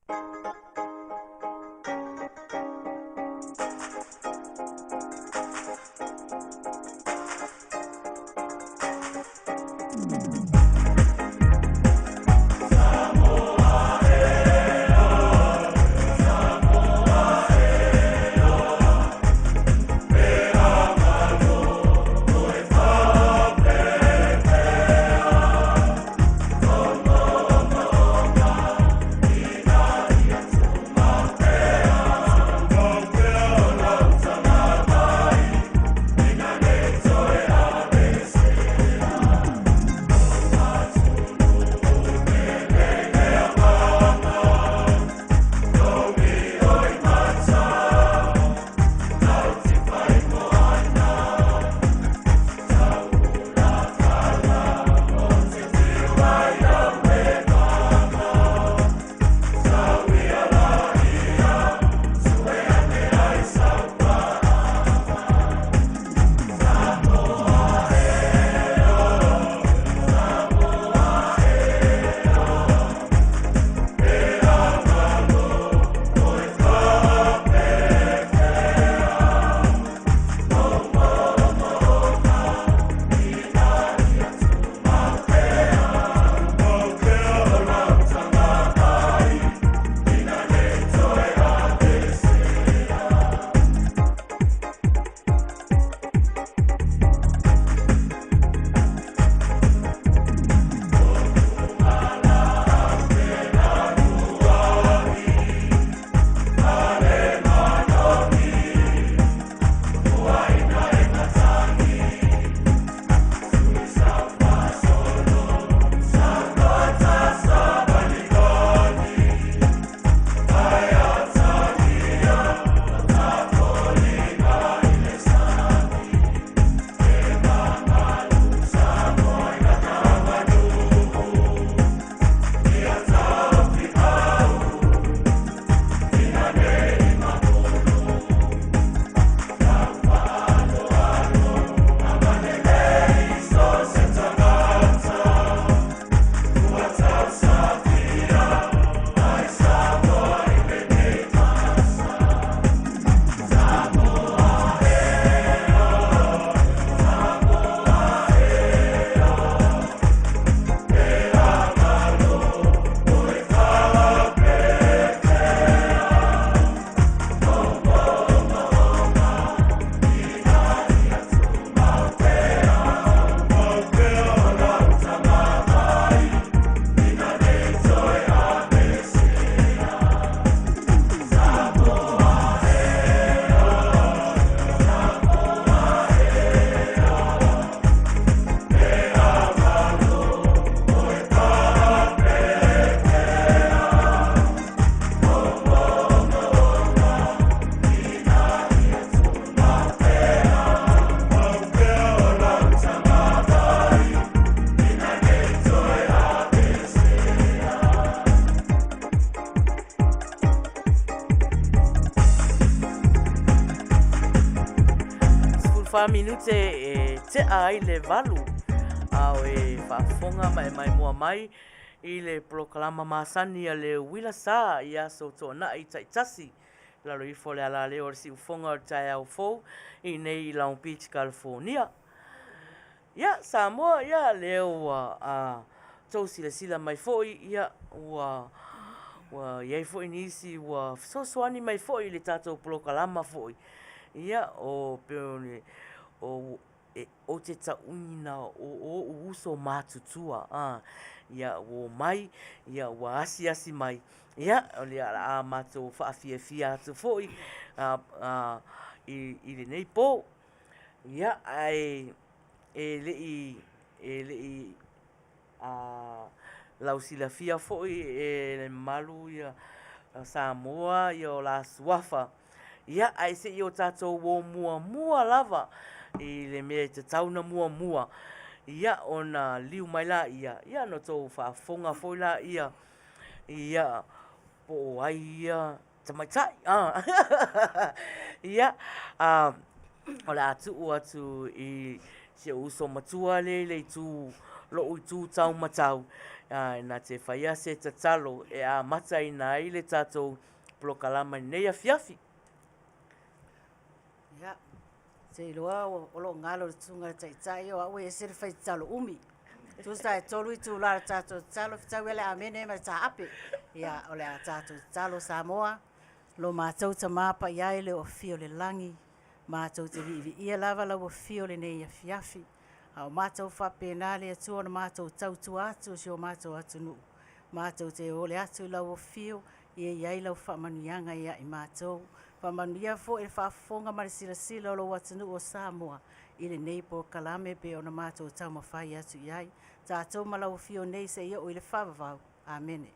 14 minute e tea ai le 8, a o e faafofoga ma e maimoa mai i le polokalama masani a le Uila Sa i aso tuanai taitasi i lalo ifo o le alaleo o le siufofoga o le taeao fou i inei i Long Beach, California. Ia, Samoa, ia, lea ua tou silasila mai foi, ia, ua, ua i ai foi nisi ua fesoasoani mai foi i le tatou polokalama foi, ia, o, pei o le, o, e, ou te tauina o oʻu uso matutua, a, ia, ua omai, ia, ua asiasi mai, ia, o le a matou faafiafia atu foi, a, a, i, i lenei po. Ia, ae e le i, e le i lausilafia foi e le mamalu ia Samoa ia o la suafa, ia ae se i o tatou o muamua lava i le mea e tatau ona muamua, ia ona liliu mai lea, ia ona outou faafofoga foi lea, ia, po o ai ia tamaitai. Ia, o le a tuu atu i si ou uso matua lea i le itu lo'u itu taumatau, e na te faia se tatalo e amataina ai le tatou polokalama i lenei afiafi. Ia, ou te iloa o lo o galo i le Susuga i le Taitai o au e ese le fai tatalo umi. Tusa e 3 itula o le tatou tatalo, fetaui lava le amene ma le taape. Ia, o le a tatou tatalo Samoa, lo matou Tama Paia e i le afio o le lagi, matou te viiviia lava lau afio i lenei afiafi, a o matou faapena le Atua ona matou tautua atu i si o matou atunuu, matou te ole atu i lau afio ia i ai lau faamanuiaga ia i matou. Faamanuia foi i le faafofoga ma le silasila o lou atunuu o Samoa i lenei polokalame pei ona matou taumafai atu i ai. Tatou ma lau afio nei seia oo i le faavavau. Amene.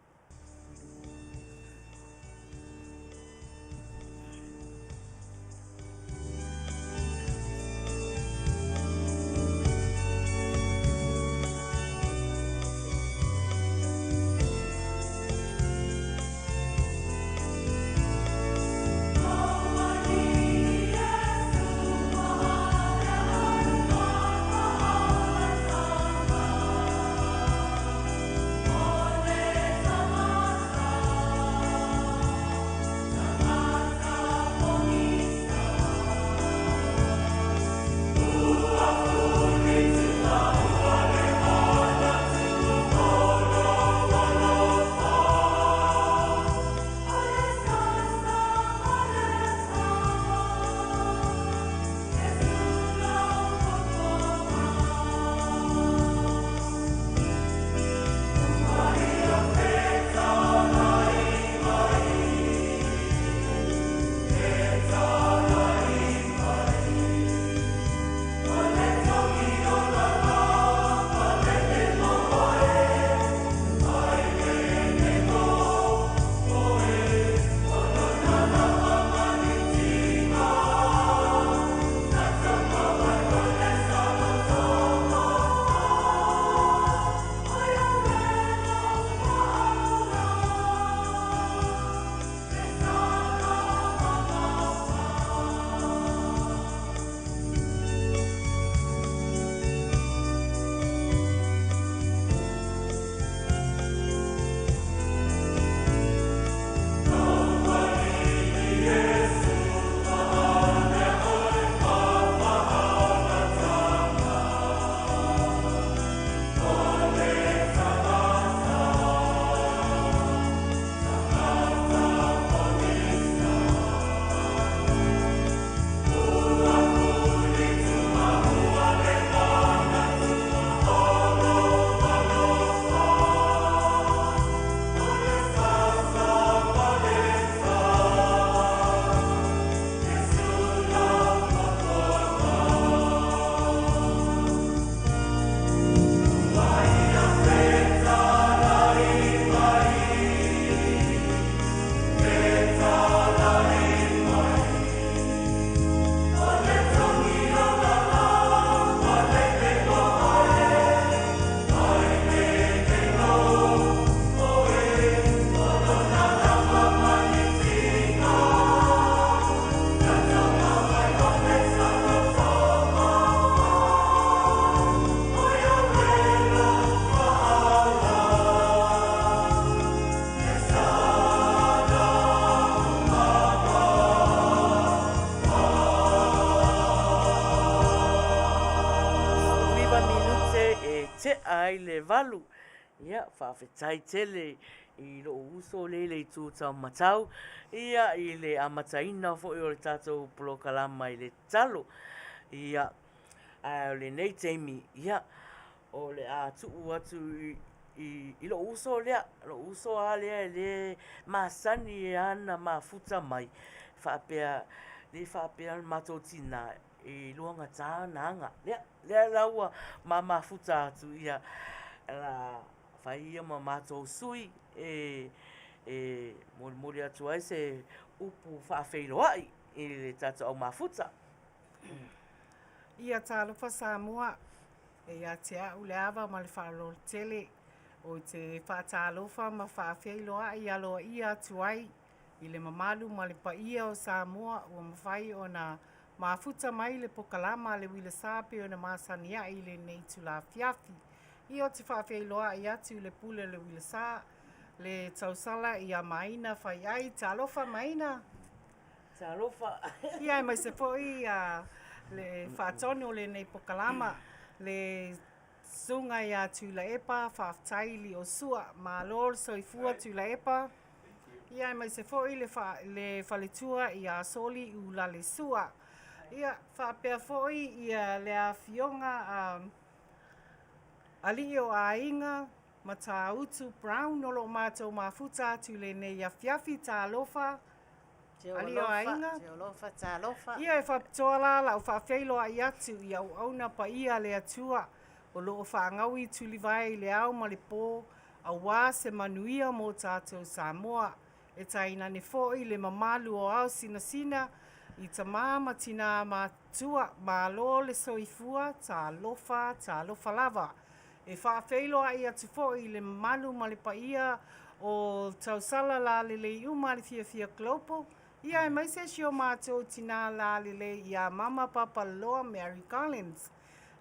19 minute e tea ai le 8. Ia, faafetai tele i lou uso lea i le itu taumatau, ia, i le amataina foi o le tatou polokalama i le tatalo. Ia, ae o lenei taimi, ia, o le a tuu atu i lou uso lea, lou uso lava lea e le masani ana mafuta mai, faapea, le faapea le matou tina e luagata ana aga. Lea, lea la ua ma mafuta atu, ia, la fai ia ma matou sui e e molimoli atu ai se upu faafeiloai i le tatou au mafuta. Ia talofa Samoa, e ia te au le ava ma le faaaloalo tele, ou te faatalofa ma faafeiloai aloaia atu ai i le mamalu ma le paia o Samoa ua mafai ona mafuta mai le pokalama a le Uila Sa pei ona masani ai i lenei itula afiafi. Ia ou te faafeiloai atu i le pule o le uila sa, le tausala ia Maina Faiai. Talofa Maina! Talofa! Ia aemaise foi ia le faatonu o lenei pokalama, le Susuga ia Tuilaepa Faafetai Liosua. Malo le soifua Tuilaepa. Ia aemaise foi le le faletua ia Soli Ulalesua. Ia faapea foi ia le afioga a Alii o Aiga Matautu Brown o lo o matou mafuta atu i lenei afiafi. Talofa Alii o Aiga. Talofa, talofa. Ia e faapitoa la lau faafeiloai atu i auauna paia a le Atua o lo o faagaui tulivae i le ao ma le po aua se manuia mo tatou Samoa. E tainane foi le mamalu o ao sinasina i tama ma tinā matutua, malo le soifua, talofa, talofa lava. E faafeiloai atu foi i le mamalu ma le paia o tausala lalelei uma a le Fiafia Global, ia aemaise si o matou tinā lalelei ia Mama Papaloloa Mary Collins.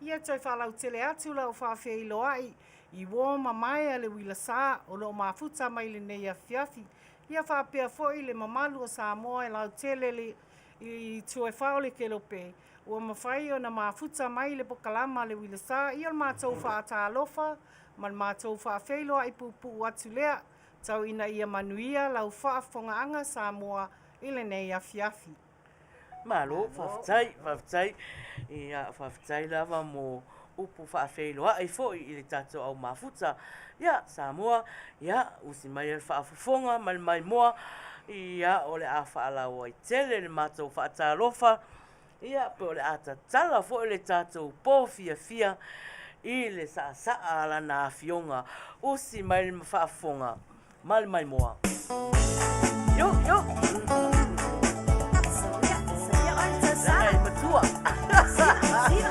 Ia toe faalautele atu lau faafeiloai i uo mamae a le uila sa o lo o mafuta mai lenei afiafi, ia faapea foi le mamalu o Samoa e lautele le i itu e fa o le kelope ua mafai ona mafuta mai le pokalama a le uila sa, ia o le matou faatalofa ma le matou faafeiloai puupuu atu lea, tau ina ia manuia lau faafofogaaga Samoa i lenei afiafi. Malo, faafetai, faafetai. Ia, faafetai lava mo upu faafeiloai foi i le tatou au mafuta. Ia, Samoa, ia, usi mai le faafofoga ma le maimoa, ia, o le a faalauaitele le matou faatalofa, ia, pe o le a tatala foi le tatou po fiafia i le saasaa a lana afioga. Usi mai le faafofoga ma le maimoa. Yo, yo. Leaga e matua. Sauia!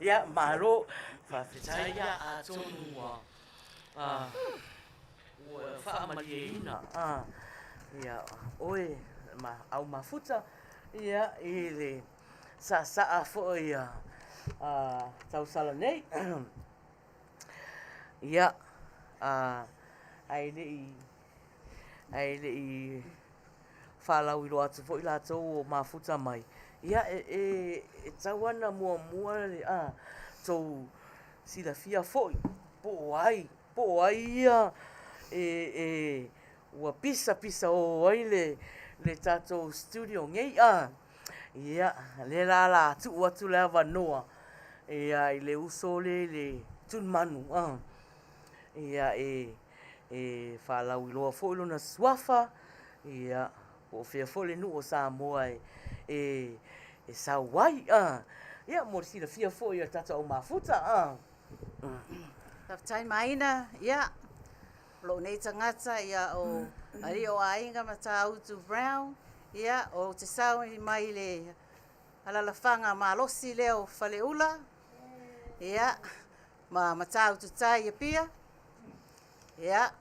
Ia, malo, faafetai ia atonu ua ua faamalieina ia oe ma au mafuta ia i le saasaa foi a tausala nei. Ia, ae le i ae le i faalauiloa atu foi latou o mafuta mai, ia e tatau lava ona muamua le tou silafia foi po o ai, po o ai ia e ua pisapisao ai le tatou studio nei a. Ia, lea la o le a tuu atu le avanoa i le uso lea i le Tulimanu a, ia e e faalauiloa foi lona suafa, ia, po o fea foi le nuu o Samoa e sau ai. Ia, mo le silafia foi e le tatou au mafuta. Faafetai Maina, ia, o lou nei tagata, ia, o alii o aiga Matautu Brown, ia, ou te sau mai le alalafaga malosi lea o Faleula, ia, ma Matautu Tai i Apia. Ia,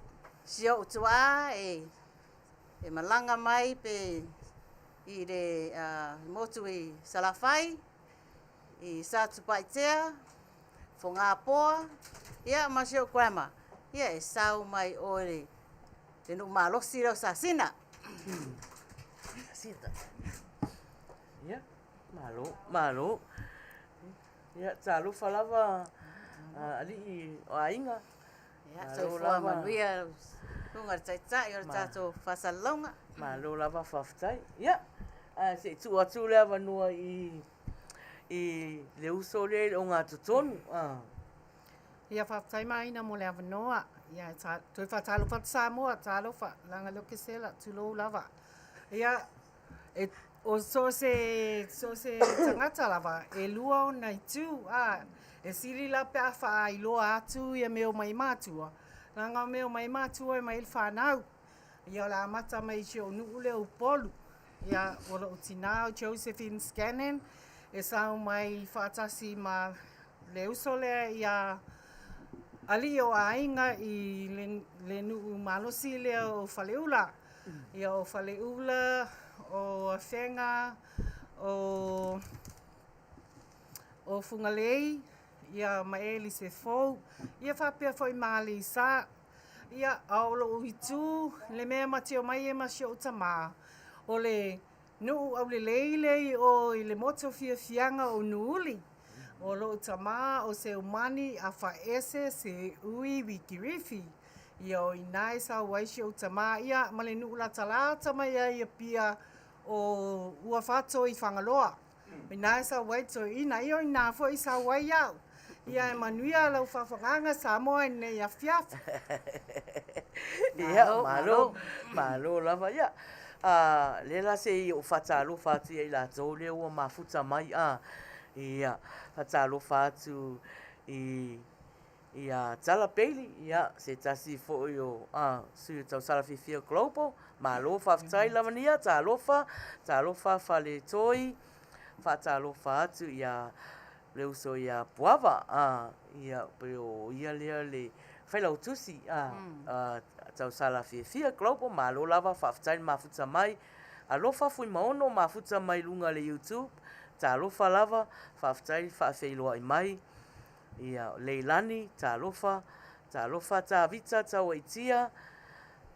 si ou tuaa e e malaga mai pe i le motu i Salafai, i Satupaitea, Fogapoa, ia ma si ou grandma, ia e sau mai o i le nuu malosi lea o Sasina. Sasina. Ia, malo, malo. Ia, talofa lava alii o aiga. Ia, soifua manuia lau Susuga i le Taitai o le tatou faasalalauga. Malo lava faafetai. Ia, ae se i tuu atu le avanoa i i le uso lea i le ogatotonu. Ia, faafetai Maina mo le avanoa. Ia, toe faatalofa atu Samoa, talofa, leaga lea ou te sela, tulou lava. Ia, E, o so o se, so o se tagata lava, e lua ona itu, a, e sili la pe a faailoa atu ia mea o mai matua, leaga o mea o mai matua e mai ai le fanau. Ia o le amata mai i si ou nuu lea o Upolu, ia o lou tinā o Josephine Scanlan, e sau mai faatasi ma le uso lea ia Alii o Aiga i le, le nuu malosi lea o Faleula. Ia o Faleula, o Afega, o o Fugalei, ia ma Elisefou, ia faapea foi ma Aleisa. Ia, a o lou itu, le mea ma te omai ai ma si ou tamā, o le nuu aulelei lea i o i le motu o Fiafiaga o Nuuuli. O lou tamā o Seumani Afaese Seui Wikiriwhi. Ia o inā e sau ai si ou tamā, ia, ma le nuu latalata mai ai i Apia o Uafato i Fagaloa. O inā e sau ai toeaina, ia o inā foi i sau ai au. Ia e manuia lau faafofogaaga Samoa i lenei afiafi. Ia, malo, malo lava. Ia, lea la se i ou faatalofa atu ia i latou lea ua mafuta mai, a, ia, faatalofa atu i Ia Tala Bailey, ia, se tasi foi o sui o Tausala Fiafia Global, malo faafetai Lavania, talofa, talofa Faletoi, faatalofa atu ia le uso ia Puava, ia, pei o ia lea le failautusi a Tausala Fiafia Global, malo lava faafetai le mafuta mai, alofa Fuimaono mafuta mai luga le YouTube, talofa lava, faafetai le faafeiloai mai. Ia, Leilani, talofa, talofa Tavita Tauaitia,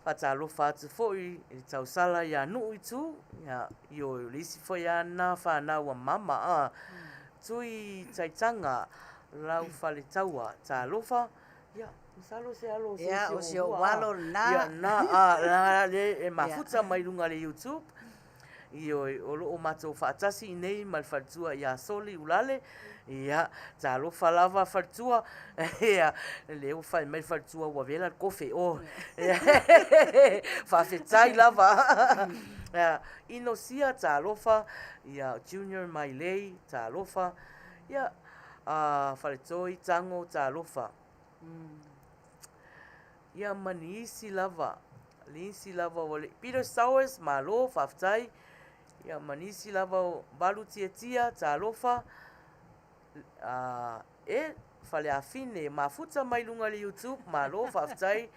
faatalofa atu foi i le tausala ia Nuu i Tu, ia, ioe, o le isi foi lava lena fanau a mama, a, Tui Taitaga, Laufaletaua, talofa, ia, masalo se alo o se Ia, isi o o si ou hua, alo lena. Ia, na, a, na, le e mafuta mai luga o le YouTube. Ioe, o lo o matou faatasi i nei ma le faletua ia Soli Ulale. Ia, talofa lava faletua. Ia, lea ua fai mai le faletua ua vela le kofe. Oh. Faafetai lava. Ia, Inosia, talofa. Ia, Junior Mailei, talofa. Ia, Faletoi Tago, talofa. Ia ma ni isi lava, ni isi lava ua le. Peter Sowers, malo, faafetai. Ia ma ni isi lava o Valu Tiatia, talofa. E, Faleafine, mafuta mai luga i le YouTube, malo, faafetai.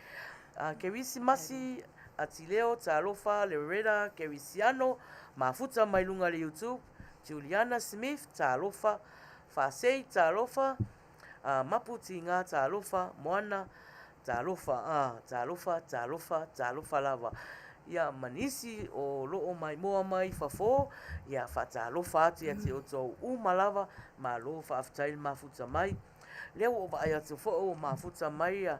Kerisimasi, Atileo, talofa, Loretta Kerisiano, mafuta mai luga i le YouTube. Juliana Smith, talofa. Faasei, talofa. A Mapu Tiga talofa, Moana talofa, a talofa, talofa, talofa lava. Ia ma nisi o lo o maimoa mai fafo, ia faatalofa atu ia te outou uma lava, malo faafetai le mafuta mai. Lea ua ou vaai atu foi ua mafuta mai ia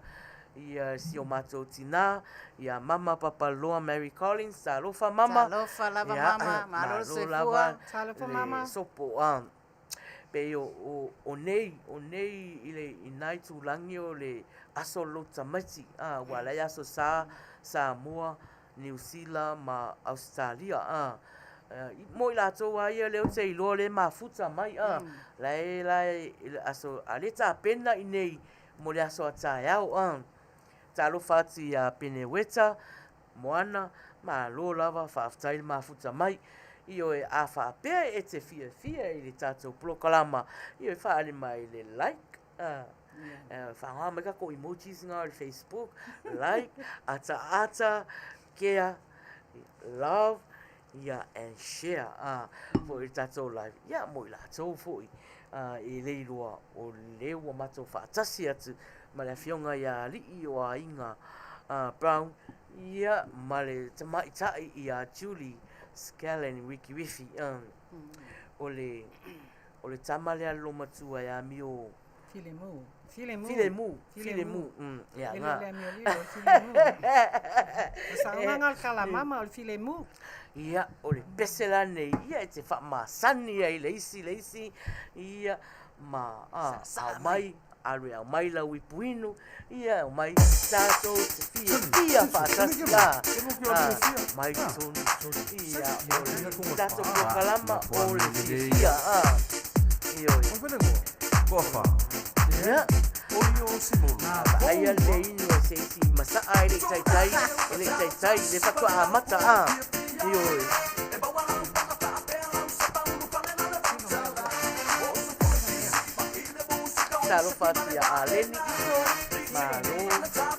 ia si o matou tina, ia Mama Papaloa Mary Collins, talofa mama. Talofa lava mama, malo le soifua. lava Talofa le mama. sopo, a. Pei o, o, o nei, o nei i le i nai tūlangi o le aso lou tamaiti, a, ua alai aso sa, Samoa, Niu Sila ma Ausetalia, a. Mo i latou a ia lea ou te iloa lea e mafuta mai, a. La e la e i le aso, a lea e tapena i nei mo le aso a taeao, a. Talofa atu ia Peneueta, Moana, malo lava, faafetai le mafuta mai. Ioe, a faapea e te fiafia i le tatou polokalama, ioe, faaali mai le like, a, faaaoga mai tatou emojis na o le Facebook, like, ataata, kea, love, ia, and share, a, foi i le tatou live, ia, mo i latou foi, a, e le iloa o lea ua matou faatasi atu ma le afioga ia Alii o Aiga Brown, ia, ma le tamaitai ia Julie Scallan Wikiriwhi. O le, o le tama lea a le loomatua e amio Filemu. Filemu. Filemu. Filemu. Ia, E le nga. o le amiolilo, o le filemu. O saogaga o le kalamama o le filemu. Ia, o le pese la nei, ia e te faamasani ai i le isi, le isi, ia, ma, a, Saasaa ao mai, alu e aumai lau ipuinu, ia aumai tatou te fiafia faatasi a, a, mai totonu, ia, o le tatou polokalama o le fiafia, a, ioe. Ia, vaai le inu a se isi masaa e le i taitai, e le i taitai, le faatoa amata, a, ioe. Talofa atu ia Aleni Ito, malo,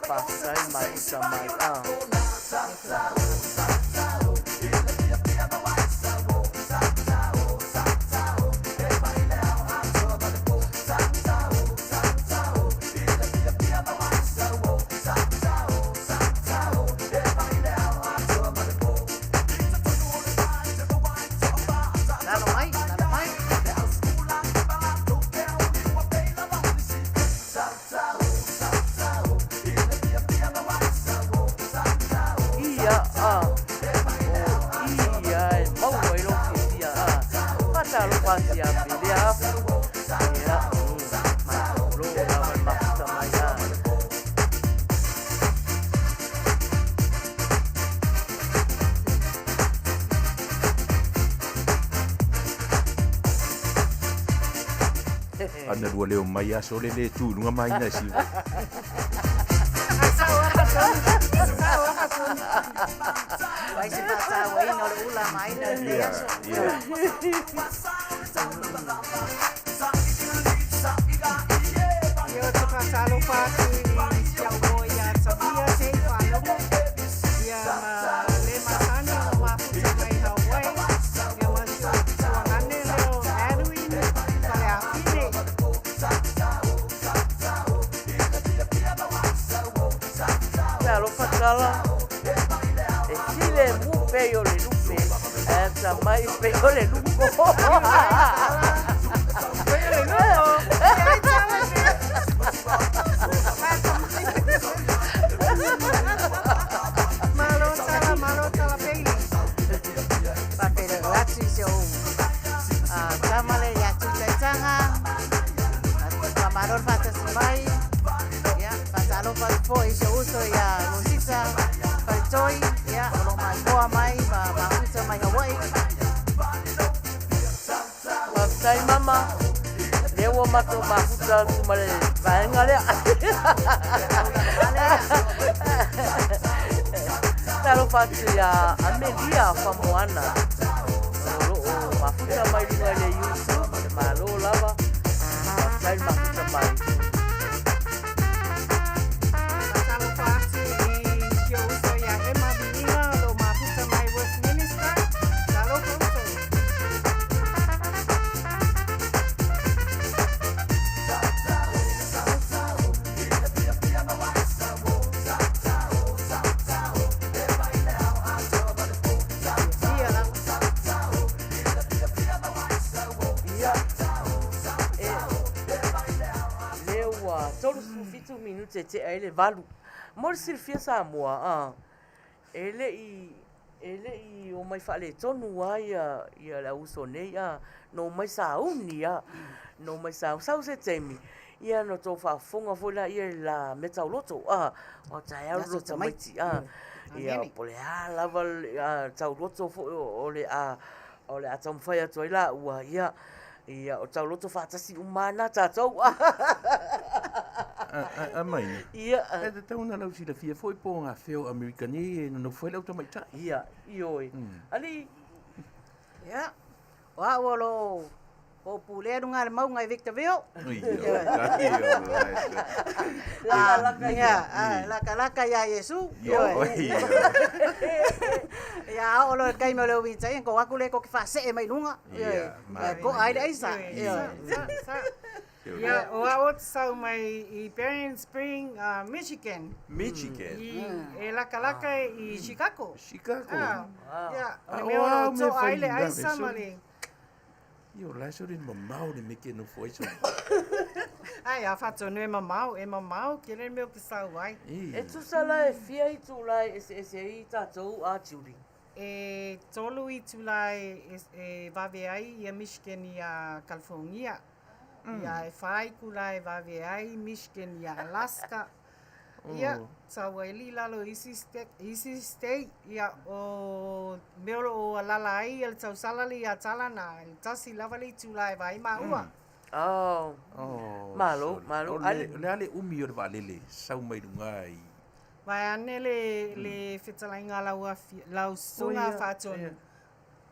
faafetai mafuta mai, a. Lalo mai, lalo mai. Ia, a, o ia e maua ai lou fiafia, a. Faatalofa atu ia Pelea Afu, ia, malo lava le mafuta mai, a. Ana lua leo mai aso le le tu lunga mai na si. Sao aka tonu. Sao aka tonu. Vai se faatauaina o le ula ma aina i lenei Ia, aso. ia. Ia o te faatalofa atu i si au moe ia Tavia se i faalogo. Ia ma le masani o mafuta mai Hawaii. Ia ma si o tuagane leo Edwin Faleafine. Talofa tala. E filemu pei o le lupe. Ae ata mai pei o le luko. Pei o le luko. Ia ai tala. Faatalofa atu foi i si ou uso ia Rosita Faletoi, ia, o lo o maimoa mai ma mafuta mai Hawaii. Faafetai mama, lea ua matou mafuta atu ma le vaega lea. Talofa atu ia Amelia Famoana, o lo o mafuta mai luga i le YouTube, malo lava, faafetai le mafuta mai. Faatalofa atu i si ou uso ia Emma Viiga o lo o mafuta mai Westminster. Talofa uso. Fiafia lava. Ia, e, lea ua 37 minute e tea ai le 8. Mo le silafia Samoa, a, e le i, e le i omai faaletonu lava ia, ia le au uso nei, a, na omai sauni lava, na omai sauni, sau se taimi, ia ona outou faafofoga foi lea i le la meatauloto, a, o taeao le loto tamaiti, a, ia po o le a lava le tauloto foi o le a, o le a taumafai atu ai laua, ia, ia o tauloto faatasi uma lava na tatou. A Maina, Ia, e tatau ona lau silafia foi po o gafea o Amerika nei e nonofo ai le au tamaitai. Ia, ioe. Alii. Ia, o au o lo o hoopulea luga le mauga i Victorville. Lakalaka ia. Lakalaka ia Iesu. Ia a oo loa i le taimi o le uita ia, ona atu lea tou te faasee mai i luga. Ae to'a ai le aisa. Ia, o au ou te sau mai i Berrien Spring, Michigan. Michigan. I, e lakalaka i Chicago. Chicago. Ah, ia, o le mea o lo o to'a ai le aisa ma le... Io, o la e sole mamao le mea ke nofo ai sole. Ai, a faatonu e mamao, e mamao kele le mea ou te sau ai. E tusa la e fia itula e eseese ai tatou a Julie? E tolu itula e, e vave ai ia Michigan iā California. Ia e fa itula e vave ai Michigan iā Alaska. Ia, sau ai le i lalo i isi isi state, ia, o mea o lo o alala ai ia le tausala le ia Talana, e tasi lava le itula e vaai maua. Oh, Oh, malo, sorry. malo. O le, o le a le umi o le vaalele sau mai luga i... Vaeane le, le fetalaiga a lau afi, lau susuga ia, faatonu. ia.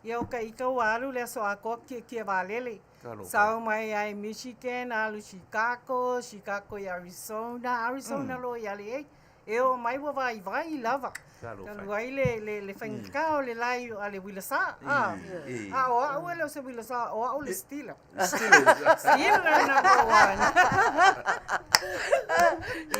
Ia o ka ika ua alu le aso atoa kiekie vaalele. Talofa. Sau mai ai Michigan, alu Chicago, Chicago i Arizona, Arizona loa i LA. E oo mai ua vaivai lava. Talofa. Talu ai le, le, le faigata o le lae a le uilasā. A, E. a o au e le o se uilasā, o au le stealer. Stealer. Stealer number one.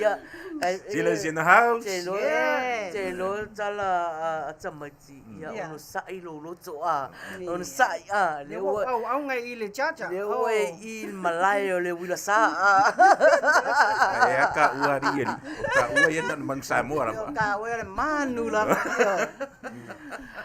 Ia, e, Stealers in the house. Te iloa, Yes. te iloa tala a tamaiti, ia Yeah. onosai lou loto a, onosai a, Lea lea ua ua, auauga i le charger. lea ua e i le malae o le uilasā a. Ae a ka ua ali ali. O ka ua ia na o le manu Samoa O lava. ka ua o le manu lava.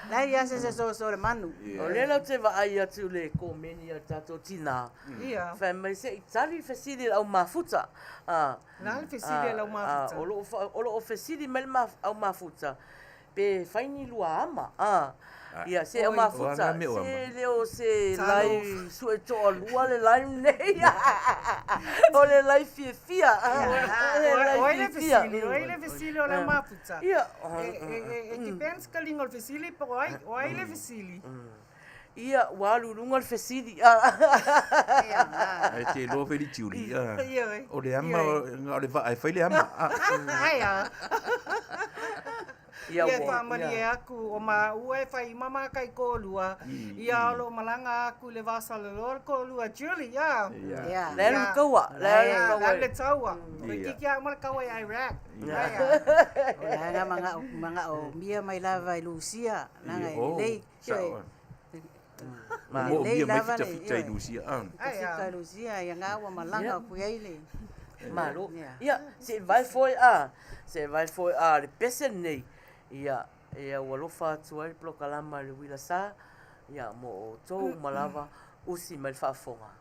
Leai lava se se soso o le manu. O lea latou te vaai atu i le komeni a le tatou tinā, Ia. fai mai se i tali le fesili i le au mafuta. A, Na le fesili a le au mafuta. O lo o, o lo o fesili mai le maf, au mafuta, pe fai ni lua ama. A, ia, se au Oi. mafuta, O a mea o ama. se le o se Talo. lai sue toalua le lai nei. O le lai fiafia. O le lai Oi le fiafia. fesili, oi le fesili o le au mafuta. Ia, E, e, e, e depends ka liga o le fesili po o ai, o ai le fesili. Ia, ua alu i luga le fesili. A. Ae te iloa foi le Julie. A. Ia oi. O le ama, o le vaa e fai le ama. A. Ai a. Ia, Ia e ua, faamalie ia. aku o maua e fai uma ma kaikoolua. Ia o lo o malaga aku i le va o Saleloloa le koolua Julie, ia. Ia. Ia. Le alu taua, le alu Ia, taua. le alu le taua. Toeitiiti lava uma le taua ia Iraq. Ai a. O le aga maga'o maga'o mia mai lava i Lusia, leaga e lelei. Sao. Ma- Mo Lelei mia mai lava fita le- fita i ioe. Lusia. A. Ai a. Fita i Lusia, ia ga ua malaga aku i ai le. Malo. Ia. Ia, se i vaai foi a, se i vaai foi a le pese lenei. Ia, ia ua alofa atu ai le polokalama i le uila sa, ia mo outou uma lava usi mai le faafofoga.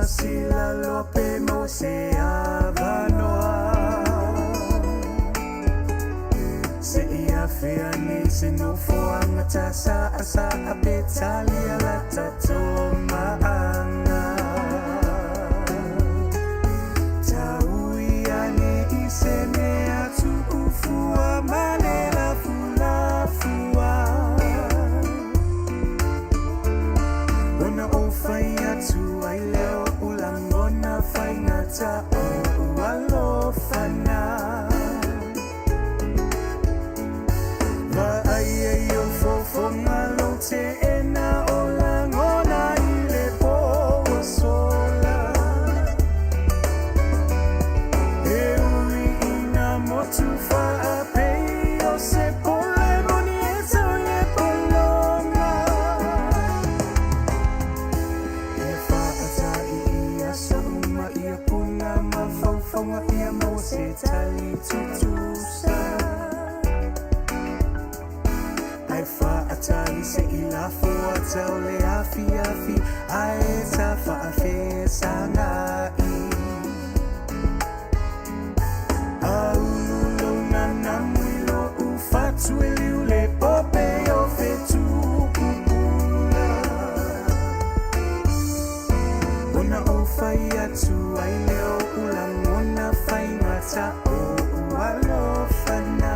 Silasila loa pe maua se avanoa. Se'i afea nei se nofoaga tasa'asa'a pe talia la tatou ma'aga. Taui ane i se mea tu'ufua ma le lafulafua. Ona ou fai atu ai lea o o'u lagona faigata o'u alofana. Vaai ai o fofoga lou teena o lagona i le pō ua sola. E ui ina motu faapei o se pole moni e tau i le pologa. Ia faatai i aso uma ia puna mafaufauga ia maua se tali tutusa. Ae faatali se'i lafo ata o le afiafi ae ta faafesaga'i. Aulu lou nanamu i lo'u fatu e liu le pope o fetu pupula. Ona ou fai atu ai lea o o'u lagona faigata o'u alofana.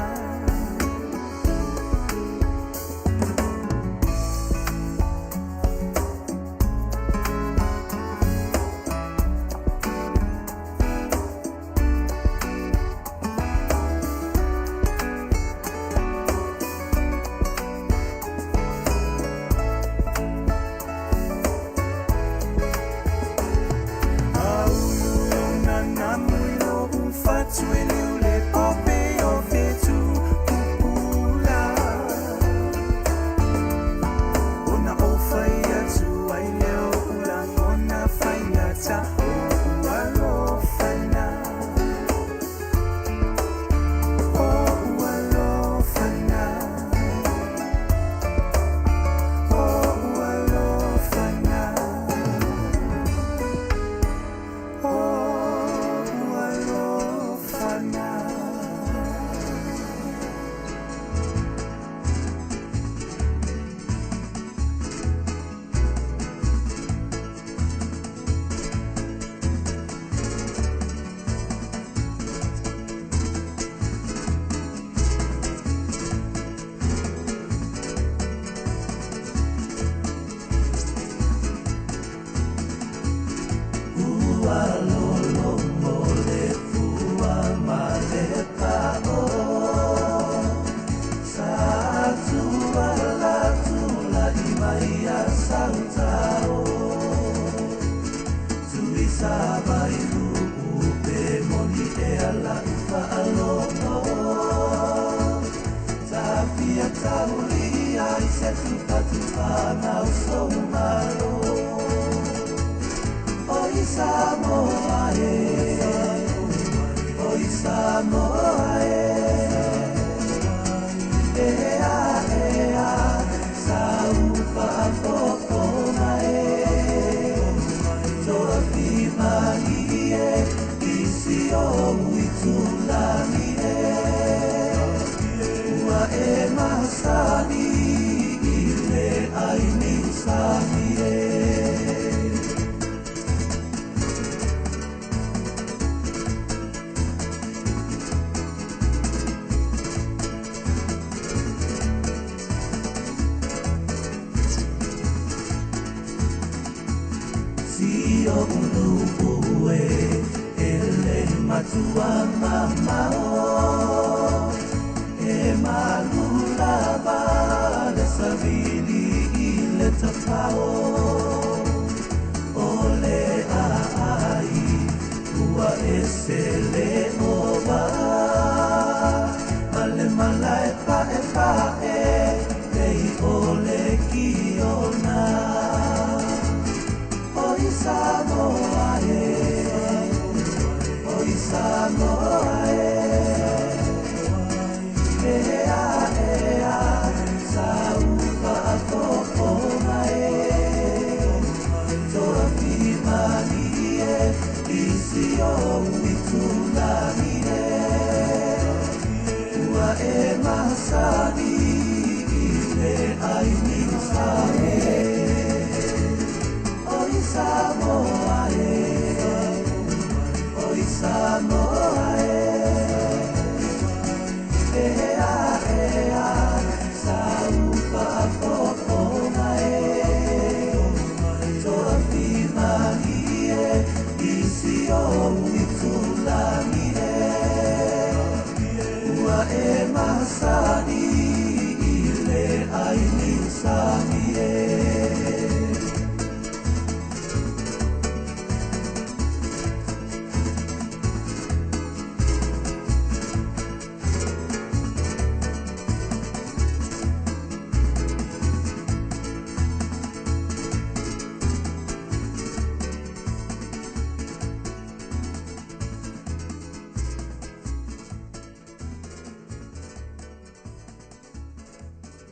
Aulu lou nanamu i lo'u fatu e liu le pope o fetu pupula. Ona ou fai atu ai lea o o'u lagona faigata o'u alofana. O'u alofana. O'u alofana. O'u alofana.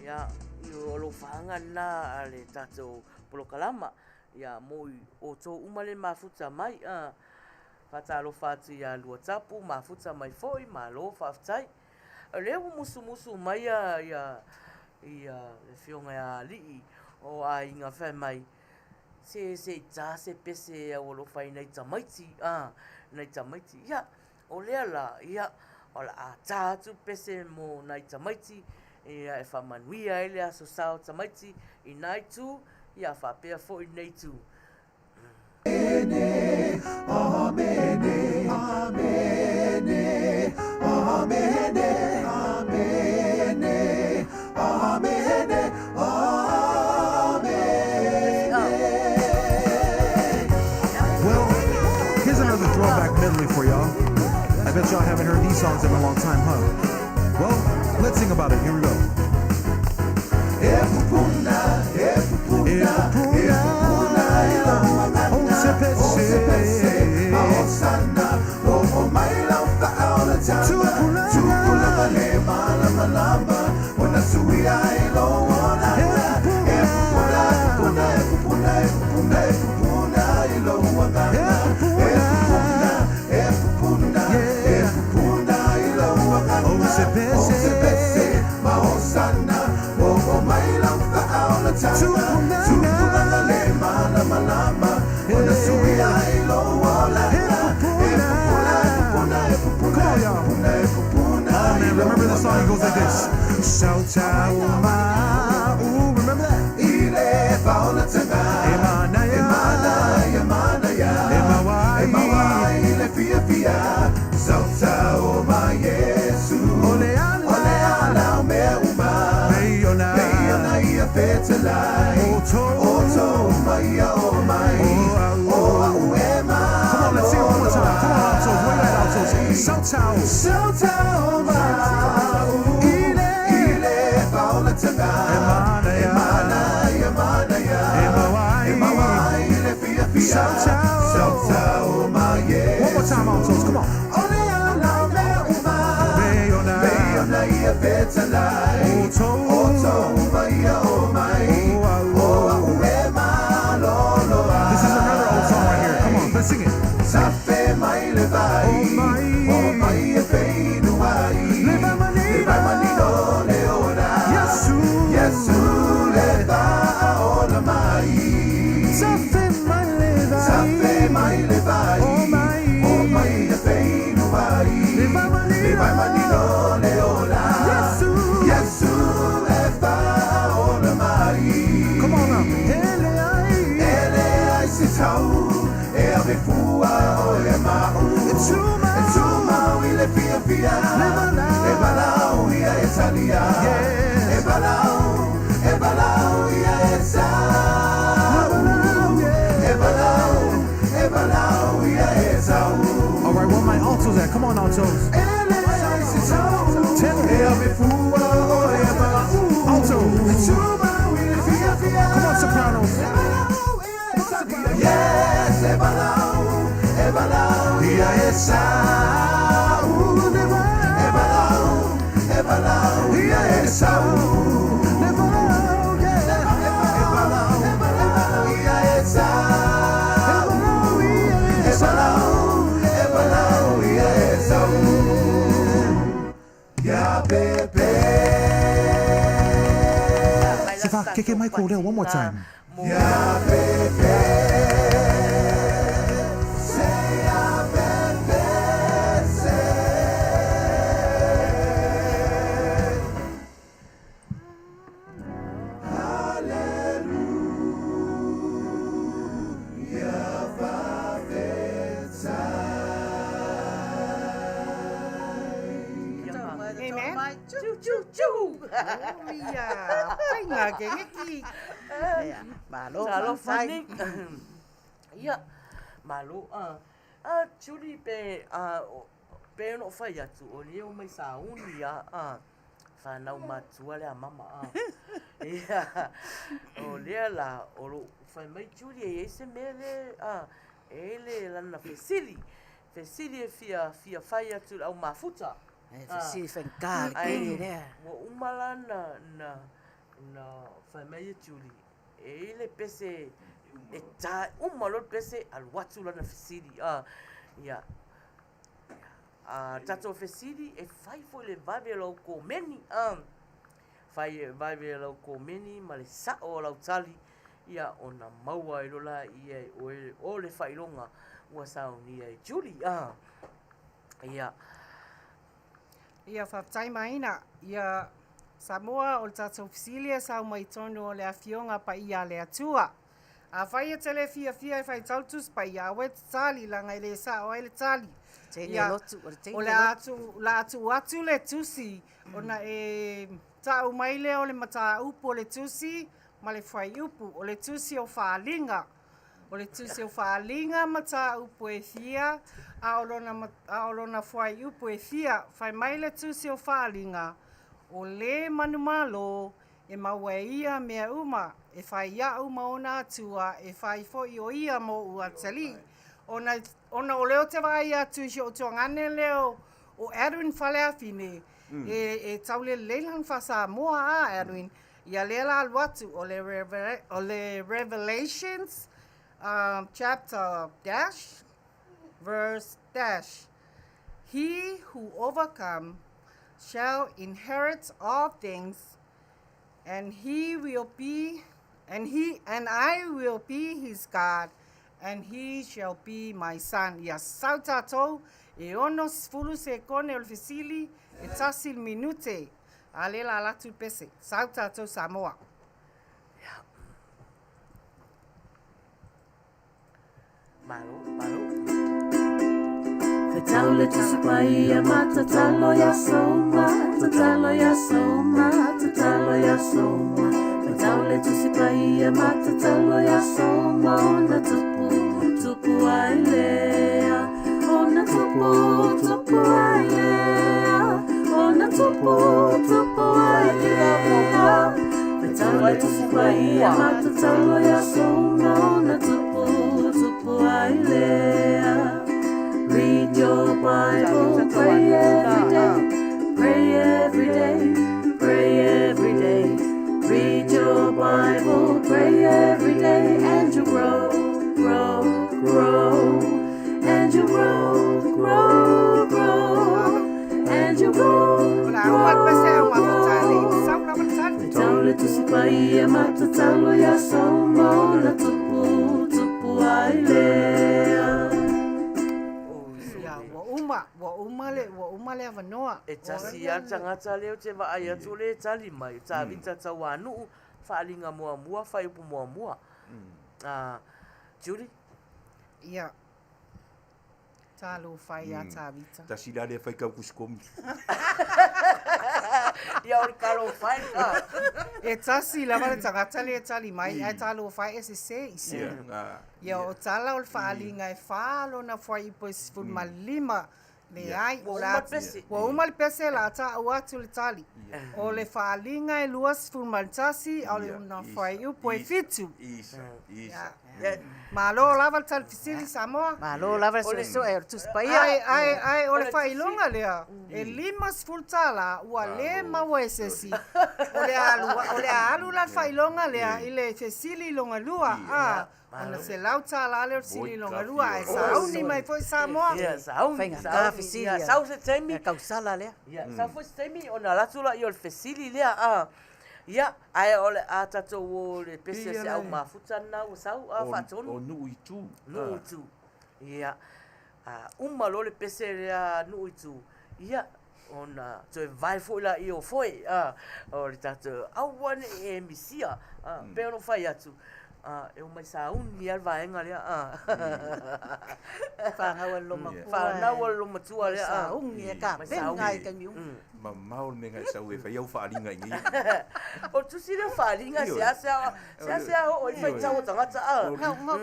Ia, i o alofaga lena a le tatou polokalama, ia mo i outou uma le mafuta mai, a. Faatalofa atu ia Luatapu, mafuta mai foi, malo faafetai. O lea ua musumusu mai ia, ia, ia le afioga ia Alii o aiga fai mai, se se i ta se pese e aualofa ai nai tamaiti, a, nai tamaiti. Ia, o lea la, ia, o le a ta atu le pese mo nai tamaiti, ia, e faamanuia ai le Aso Sa o Tamaiti i na itu, ia faapea foi lenei itu. Well, here's another throwback medley for y'all. I bet y'all haven't heard these songs in a long time, huh? Well, let's sing about it. Here we go. Remember the song? It goes like this. Shout out my, ooh, remember that? Come on, let's sing it one more time. Come on, altos. Where you at, altos? Shout out. One more time, altos. Come on. This is another old song right here. Come on, let's sing it. Come on now. All right, where my altos at? Come on, altos. Tenor. Alto. Come on, sopranos. Sefa, keke mai kou leo one more time. Amen. Choo choo choo. Ia, painga ke ngeki. Malo, Talofa faafetai. nei. Ia, malo a. A Julie pe a pe ona ou fai atu o lea o mai sauni a a fanau matua le a mama a. Ia, o lea la o lou fai mai Julie e iai se mea le a e le lana fesili. Fesili e fia fia fai atu i le au mafuta. E fesili faigata le Ai kene lea. ua uma la na na Na fai mai e Julie, e i ai le pese e ta, uma loa le pese alu atu lana fesili a, ia, a tatou fesili e fai foi i le vave o lau komeni a, fai i le vave o lau komeni ma le sa'o o lau tali, ia ona maua ai loa laia e oe o le faailoga ua saunia e Julie a, ia. Ia faafetai Maina. Ia Samoa o le tatou fesili e sau mai totonu o le Afioga Paia a le Atua. Afai e te le fiafia e faitau le Tusi Paia, aua e te tali leaga e le sao ai le tali. Ia, o le a la a tuu atu le tusi ona e tau mai lea o le mataupu o le tusi ma le fuaiupu. O le tusi o Faaaliga. O le tusi o Faaaliga mataupu e fia, a o lona, a o lona fuaiupu e fia. Fai mai le tusi o Faaaliga, O le manumalo e maua e ia mea uma, e fai iaʻu ma ona atua, e fai foi o ia moʻu atalii. Ona, ona o lea ou te vaai atu i si ou tuagane lea o, o Edwin Faleafine, e, e taulelei lana faa-Samoa, a Edwin? Ia lea la alu atu o le o le Revelations um, chapter dash verse dash He who overcome shall inherit all things and he will be and he and I will be his God and he shall be my son. Ia sau tatou e 60 sekone o le fesili e tasi le minute. A lea la alu atu le pese. Sau tatou Samoa. Malo, malo. Faitau le Tusi Paia ma tatalo i aso uma, tatalo i aso uma, tatalo i aso uma. Faitau le Tusi Paia ma tatalo i aso uma, ona tupu, tupu ai lea. Ona tupu, tupu ai lea. Ona tupu, tupu ai lea. Faitau le Tusi Paia ma tatalo i aso uma, ona tupu, tupu ai lea. Read your Bible, pray every day, pray every day, pray every day. Read your Bible, pray every day, and you'll grow, grow, grow. And you'll grow, grow, grow. And you'll grow, O le a uma le pese grow, au mafuta le grow. sau lava le tali. Faitau le Tusi Paia ma tatalo i aso uma ona tupu, tupu ai lea. Ia, ua uma, ua uma le, ua uma le avanoa. E tasi lava le tagata lea ou te vaai atu o lea e tali mai, o Tavita Tauanuu, faaaliga muamua, faaiupu muamua. Julie? Ia, Talofa ia Tavita. Tasi la lea faitau tusi komi. Ia o le talofa e ka. E tasi lava le tagata lea e tali mai, ae talofa e sese i se. Ia o tala o le faaaliga e fa lona fuaiupu e 15. Leai, Ua uma le pese. Ua uma le pese la taʻu atu le tali. O le faaaliga e 21, a o lona fuaiupu e 7. Isa, isa. Malo lava le tali fesili Samoa. Malo lava le suesue o le Tusi Paia. Ae, ae, ae o le faailoga lea, e $50 ua le maua e se isi. O le a alu, o le a alu la le faailoga lea i le fesili lona lua, a, ona $100 lea o le fesili lona lua, ae sauni mai foi Samoa. Ia, sauni, Faigata sauni. fesili Ia, a- sau se taimi. E tausala lea. Ia, sau foi se taimi ona alu atu lea o le fesili lea, a. Ia, ae o le a tatou o i le pese a Ia se au lai. mafuta lena ua sau, a, faatonu. O Nuu i tu. Nuu i tu. Ia, a uma loa le pese lea a Nuu i tu, ia, ona toe vae foi laia o foe, a, o le tatou, aua ne i e misia, a, pei ona ou fai atu, a, e omai sauni lava le vaega lea, a. Fanau a le loomatua. Fanau a le loomatua lea, a. Sauni e tapena i taimi uma. Mamao le mea na e sau e fai au faaaliga i nei. O le tusi lea o faaaliga, seasea, seasea oo ai faitau o tagata a.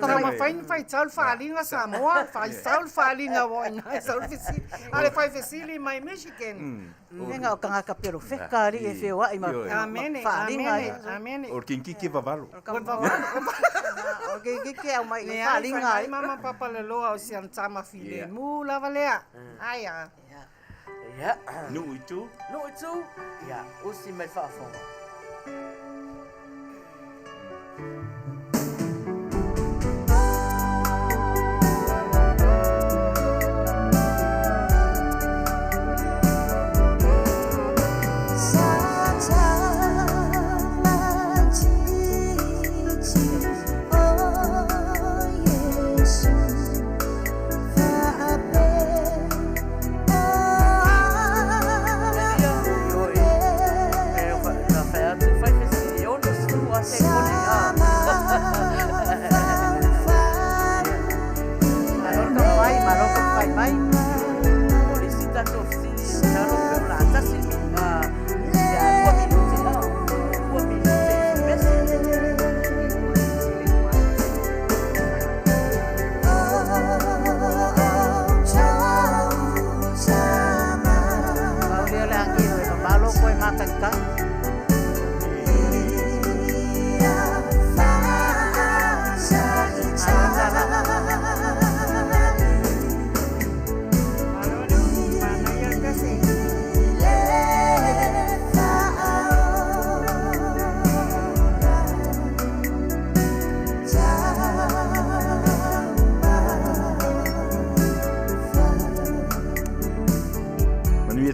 Taumafai ni faitau le faaaliga Samoa, faitau le faaaliga ua ina e sau le fesili. A le fai fesili mai Michigan. E na o tagata pelofeka alii e feoai ma Amene, faaaliga amene, ia. amene. O le kikiki e vavalo. O le vavalo. O le kikiki e aumai i Leai, faaaliga fai mai ai. mama papalaloa o si ana tama filemu lava lea. Ai a. Ia. Nuu i tu. Nuu i tu, ia, usi mai le faafofoga.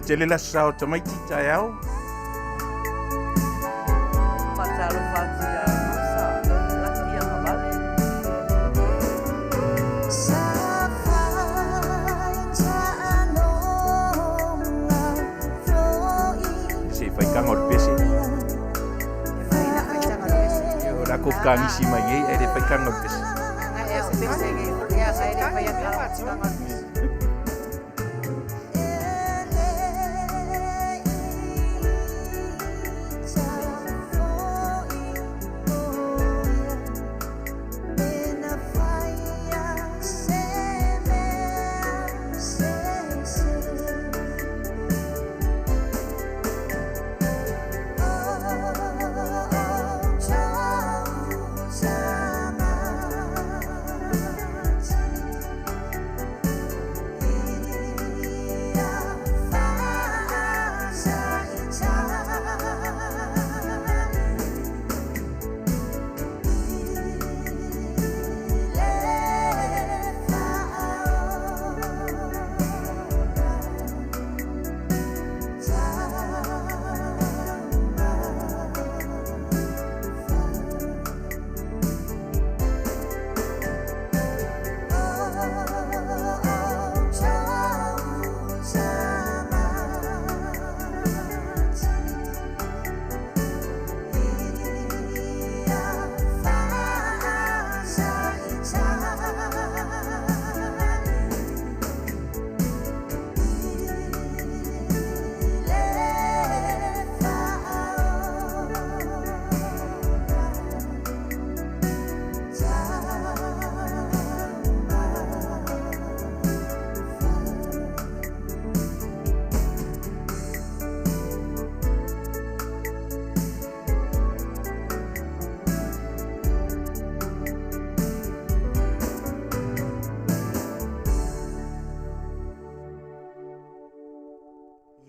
Manuia tele le Aso Sa o tamaiti taeao. Faatalofa atu ia Rosa Laki Agavale. Se i faitaga o le pese. O la ko kagisi mai nei ai le faitaga o le pese.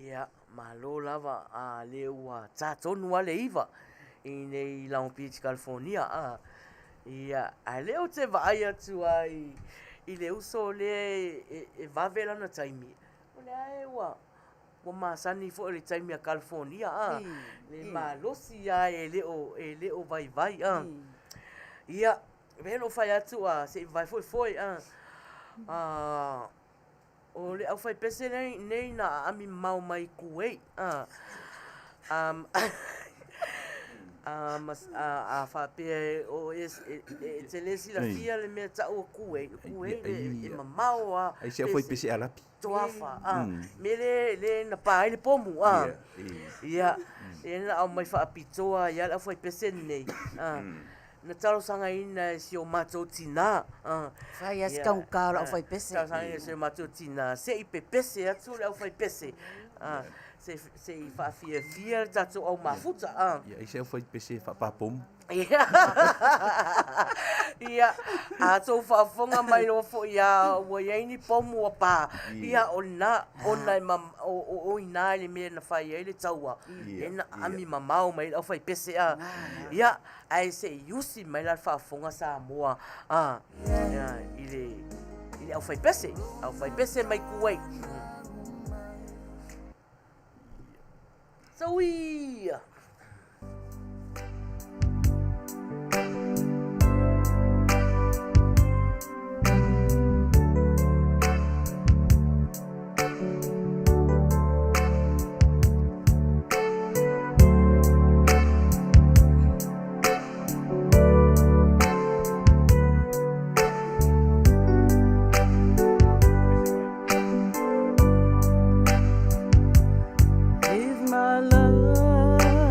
Ia, malo lava a le ua tā tonu lava le iva i nei Long Beach, California, a. Ia, ae lea ou te vaai atu ai i le uso lea e vave lana taimi, o lea e ua Ua masani foi o le taimi a California a, le malosi lava e le o, e le o vaivai a. Ia, pei ona ou fai atu a, se i vavae foi foe a, o le aufaipese nei na aami mamao mai Kuwait a, a faapea e te le silafia le mea tau o Kuwait, o Kuwait e mamao lava. Ai se aufaipese Arapi. Toafa, a, mea lea, lea na pa ai le pomu, a. Ia, lea na aumai faapitoa ai lava le aufaipese lenei, a. Na talosagaina e si o matou tinā, a. Fai lava si taugata o le aufaipese. Talosagaina e si o matou tinā, se i pepese atu le aufaipese, a, se i faafiafia le tatou au mafuta, a. Ia, ai se aufaipese faapapomu. Ia, a outou faafofoga mai loa foi lava ua i ai ni pomu ua pa, ia o lena, ona e o i ina i le mea na fai ai le taua, lea na aami mamao mai ai le aufaipese a. Ia, ae se i usi mai la le faafofoga Samoa a, i le aufaipese, aufaipese mai Kuwait. Saui! Give my love.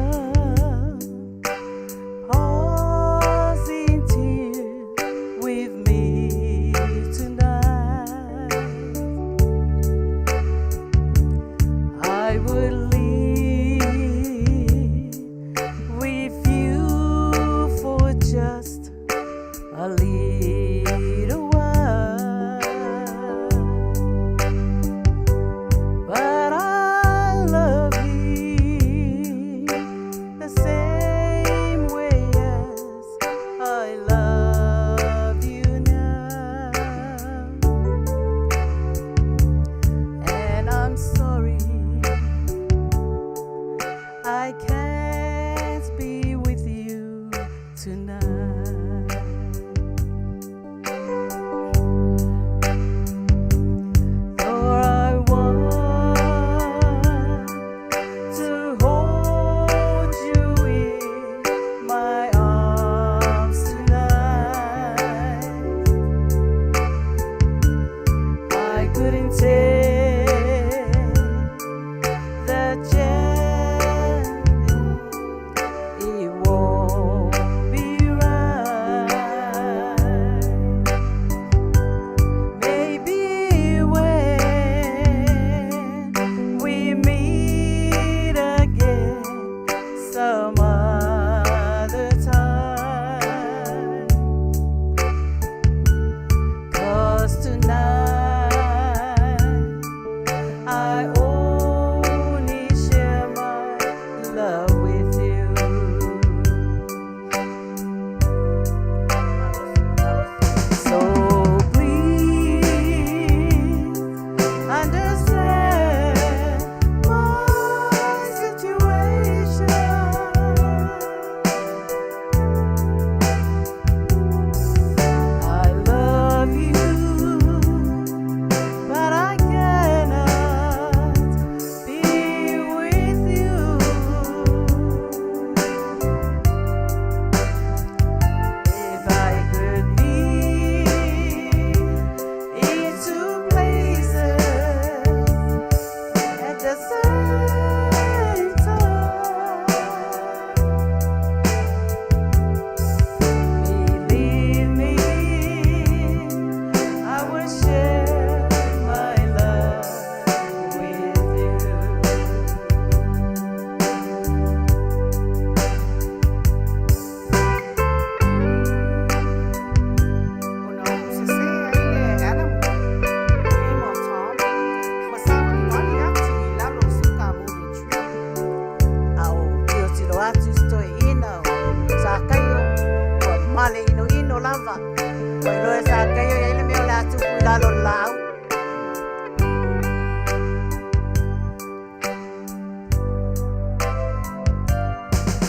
Ua iloa e Sakeio e i ai le mea o le a tupu i lalo o le laau.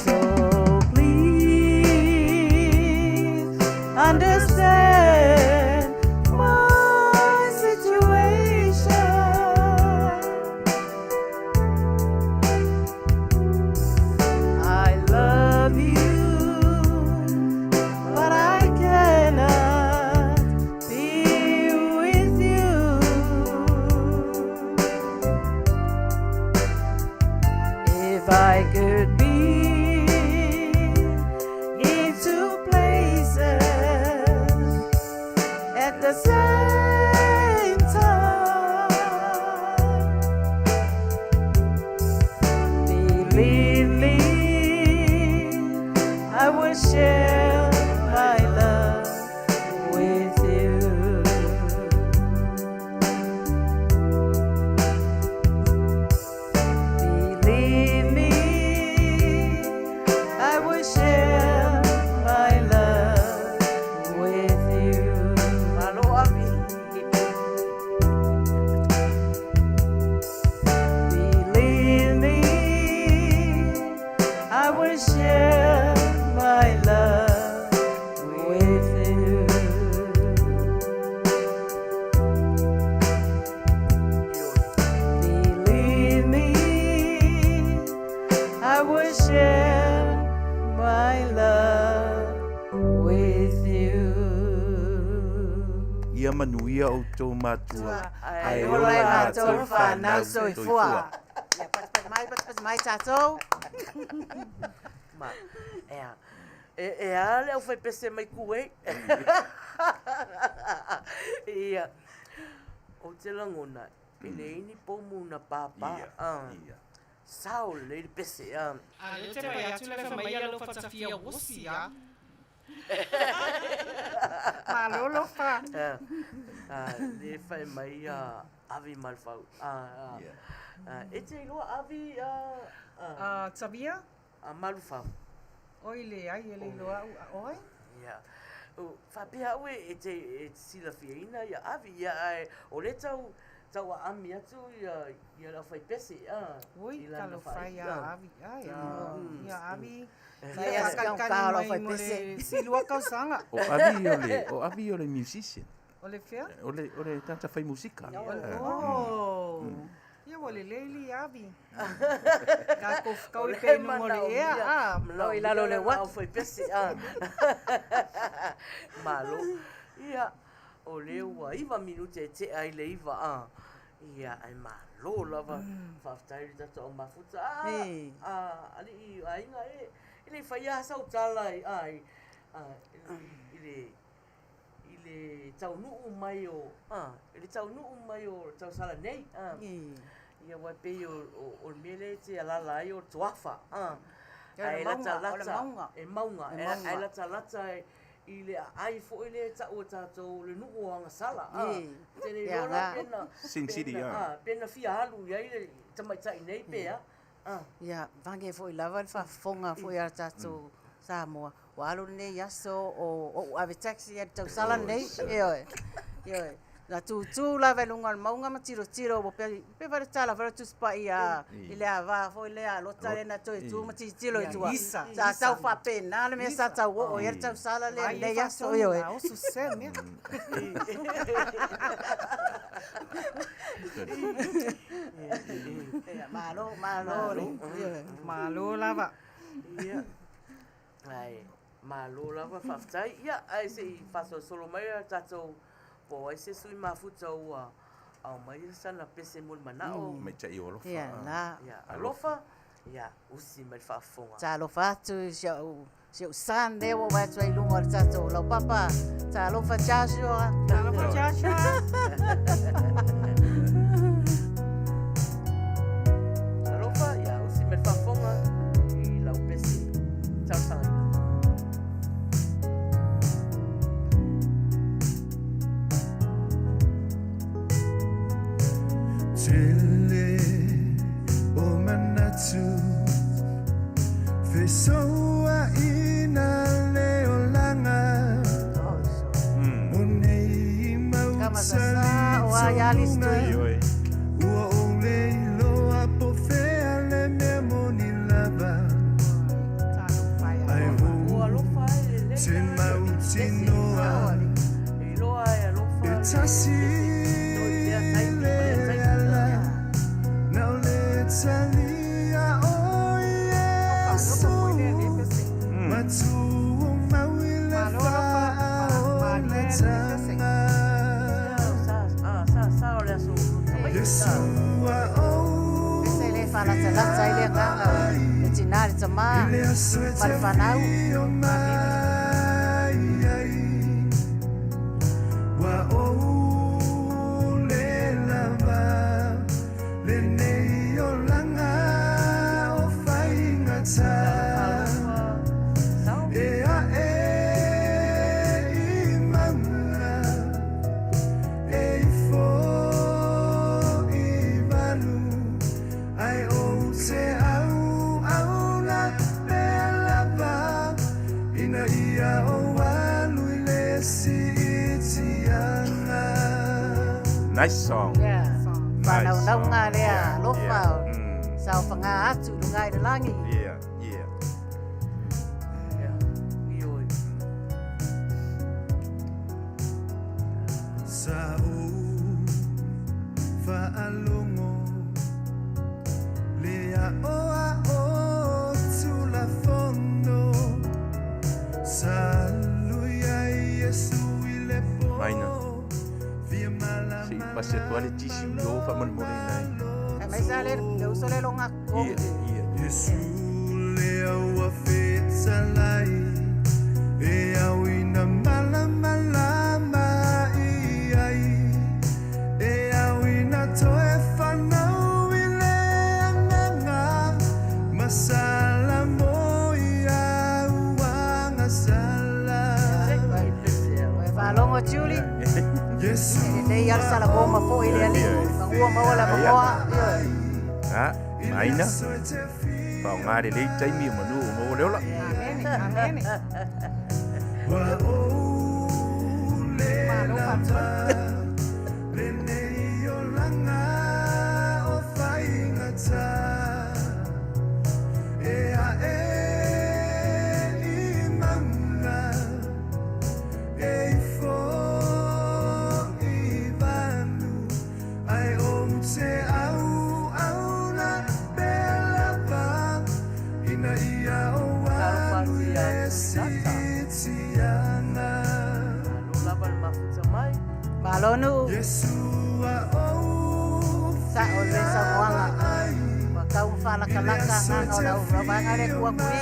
So please understand my situation. I love you, but I cannot be with you. If I could be in two places at the same time, believe me, I will share my love with you. Believe me, I will share my love with you. Malo Avi. Believe me, I will share my love with you. Believe me, I will share my love with you. Ia manuia outou matua, Ae ola i latou fanau soifua. Ia patipati mai, patipati mai tatou. Ma, ea, e, e a le aufaipese mai Kuwait. Ia, ou te lagona, e leai ni pomu na pāpā. Ia, Ah, ia. sao lelei le pese. Ah. A lea ou te vaai atu le fai mai ia lou fatafia osi a. Malo lofa. Ah, ah, le fai mai a Avi Malfau. Ah, ah, Ia. ah, e te iloa Avi ah, ah, Ah, Tavia? a Malufau. Oi leai, e le iloa au a oe. Ia. O, faapea au e, e te, e te silafiaina ia Avi, ia, ae o lea tau, tau aami atu ia, ia le aufaipese, ah, Oi, i lana talofa fai, ia ah. Avi. Ai, ia Avi. Fai Ia a faakalikali taugata o le mai mo le aufaipese. silua tausaga. O Avi o le, o Avi o le musician. O le fea? O le, o le tagata fai musika. Oh. Ia ua lelei li Avi. Tatou fekaui pea i luga o le ea, a. Manao i lalo o le uaki. Aufaipese, ah. Malo. Ia, o lea ua 9 minute e tea ai le 9, ah. Ia, ae malo lava. Faafetai i le tatou au mafuta. Ah, Ei. ah, alii aiga e, e le i faia lava sau tala i, ah, i, ah, i le, i le taunuu mai o, ah, i le taunuu mai o le tausala nei, ah. Ei. Ia, aua e pei o, o, o le mea lea e te alaala ai o le toafa, ah. O le Ae mauga, o le latalata, mauga. e mauga, E e, mauga. ae latalata e, i le aai foi lea e tau e tatou le nuu o Agasala, ah. Ei. Te le Ia iloa la ga. pe na, Sin pe City, na, ah. ah, pe na fia alu i ai le tamaitai nei pe a, ah. Ia, vage foi lava le faafofoga foi a le tatou Samoa. Ua alu lenei aso o ou ave taxi ai i le tausala lenei. Ioe, ioe. Na tutū lava i luga o le mauga ma tilotilo ua pei, pei foi le tala foi o le Tusi Paia i le ava foi lea a Lota lea na toe tu ma tilotilo i tua. Isa, Sa tau faapena le mea sa tau oo i ai le tausala lea i lenei aso, ioe. Ai e oso se mea. Ia, malo, malo le. Ioe. Malo lava. Ia. Ae, malo lava, faafetai. Ia, ae se i faasolosolo mai a tatou po o ai se sui mafuta ua aumai sana pese mo le manao. Maitai o alofa. Ia, la. Ia, alofa, ia, usi mai le faafofoga. Talofa atu i si au, si au son lea ua vaai atu ai i luga o le tatou laupapa. Talofa Joshua. Talofa Joshua. Alofa, ia, usi mai le faafofoga i lau pese talosagaina. Tele o manatu Fesoaina le olaga. ma sasā o a ia Alice Tui. Ioe. Ua ou le iloa po o fea le mea moni lava. Ai Ua ou alofa ai lelei te a mautinoa e iloa ai alofa e le tasi pese i lea taimi ma le lea taimi. ala na o le talia o Iesu matumau i le faaolataga. Sa ah sa sa o le aso Savaii Iesu sa. a ou Pese le faalatalata ai le agaga o le tinā le tamā i le aso e ma te le fanau. afio mai ai. Ua ou le lava lenei olaga o faigata. Alofa sao. E ae i mauga e ifo i vanu ai ou te auauna pea lava ina ia ou alu i le siitiaga. Nice song. Yeah. Nice Faanaunauga song. lea Yeah, alofa yeah. o saofaga atu i luga i le lagi. Yeah. Ia. Ioe. Sa ou faalogo le aoao tulafono sa alu ia Iesu i le po Maina. fia Se i pasi atu lava le tisi i o faamolemole i nai. Ae mai sa le le uso le loga Ia, ia. Iesu le aua fetalai e au ina malamalama i ai e au ina toe fanau i le agaga ma salamo ia uagasala. Oe faalogo Julie. Iesu Lelei lava le salamo ma foʻi le alii magua maua le avanoa. Ioe. Ha, maina. aso e te Faaaogā lelei taimi o manu o maua le ola. Amene, amene. Ua ou le lava lenei olaga o faigata e ae i mauga e ifo i vanu ai ou te auauna pea lava ina ia ou alu i le siitiaga. Malo lava le mafuta mai. Malo Nuu. Iesu a ou Saʻo le saunoaga. ai Ua tau ma faalakalaka agaga o le auvaega lea tua kui.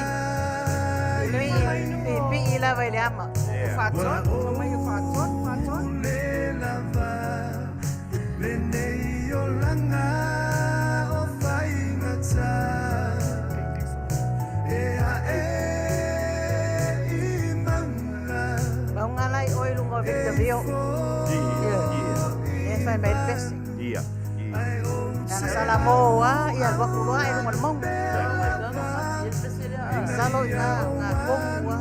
Piipii piipii lava i le ama. Yeah. Faatonu, fa mai o faatonu, faatonu. le lava lenei olaga o faigata e ae i mauga Mauga lai oe i luga o Victorville. Ia, ia. E fai mai le pese. Ia, ia. Lana salamo a ia alu atu loa i luga o le mauga. Masalo i ga ga kogu a.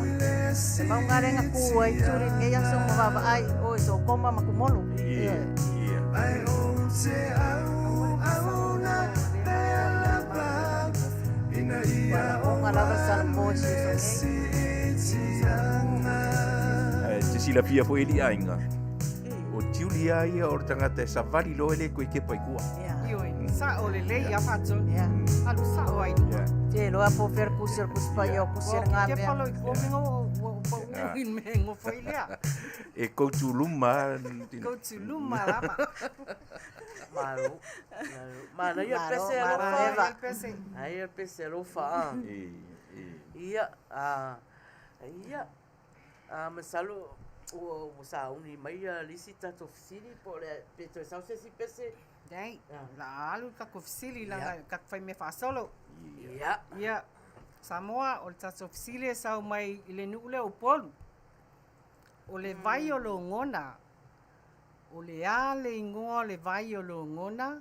Le mauga lea na ku ai Julie i lenei aso ma vaavaai oe sokoma ma kumolo. Ia, Ioe. ia. Ai ou te auauna pea lava ina ia ou Mauga lava le salamo i si uso nei. siitiaga. Ae te silafia foʻi aliʻi aiga. O tiuli a ia o le tagata e savali loa e lē toe kepa i tua. Ia. Ioe, saʻo lelei a faatonu. Ia. Alu saʻo ai luga. Yeah. Te iloa po o fea le kusi o le kusi paia o kusi e le Ua gā kepa mea. loa i tua mega ua paʻu i le mea e gofo ai lea. E koutuluma. Koutuluma lava. Malo. Malo. Manaia le Malo, pese malo alofa. Eva. Ai le pese. Aia le pese alofa a. E, e. Ia, a ia. A masalo ua sauni mai ia le isi tatou fesili po o le pe toe sau se isi pese. Dai, Ah. la alu tatou fesili laga tatou faimea faasolo. Ia. Ia, Samoa, o le tatou fesili e sau mai i le nuu lea o Upolu. O le vai o logona, o le a le igoa o le vai o logona,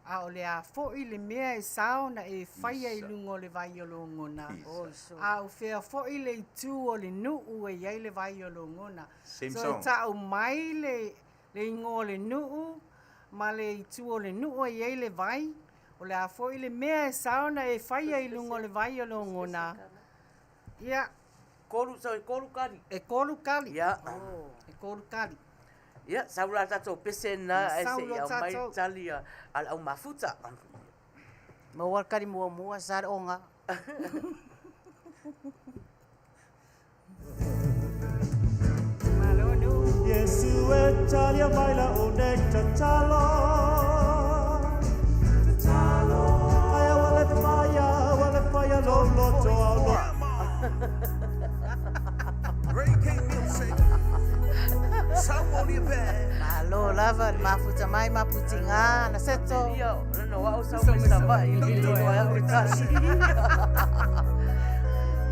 A o le a foi le mea e sa ona e faia i luga o le vai o Logona? A o fea foi le itu o le nuu e i ai le vai o Logona? Same So e song. ta'u mai le le igoa o le nuu ma le itu o le nuu e i ai le vai, o le a foi le mea e sa ona e faia i luga o le vai o Logona? Ia. Tolu, so e tolu kali. E tolu kali. Ia. E tolu kali. Ia, sau la tatou pese lena ae Sau se i loa aumai tatou. tali a le au mafuta. Maua le kali muamua sa le oga. Malo nuu. Iesu e talia mai la o nei tatalo. Tatalo. Ai a wale whaia, wale whaia lo loto au lo. Reggae music. Samoa band. Malo lava le mafuta mai maputiga na seto. Ia, lana o au sau mai Savaii i le iloa ai au le tali.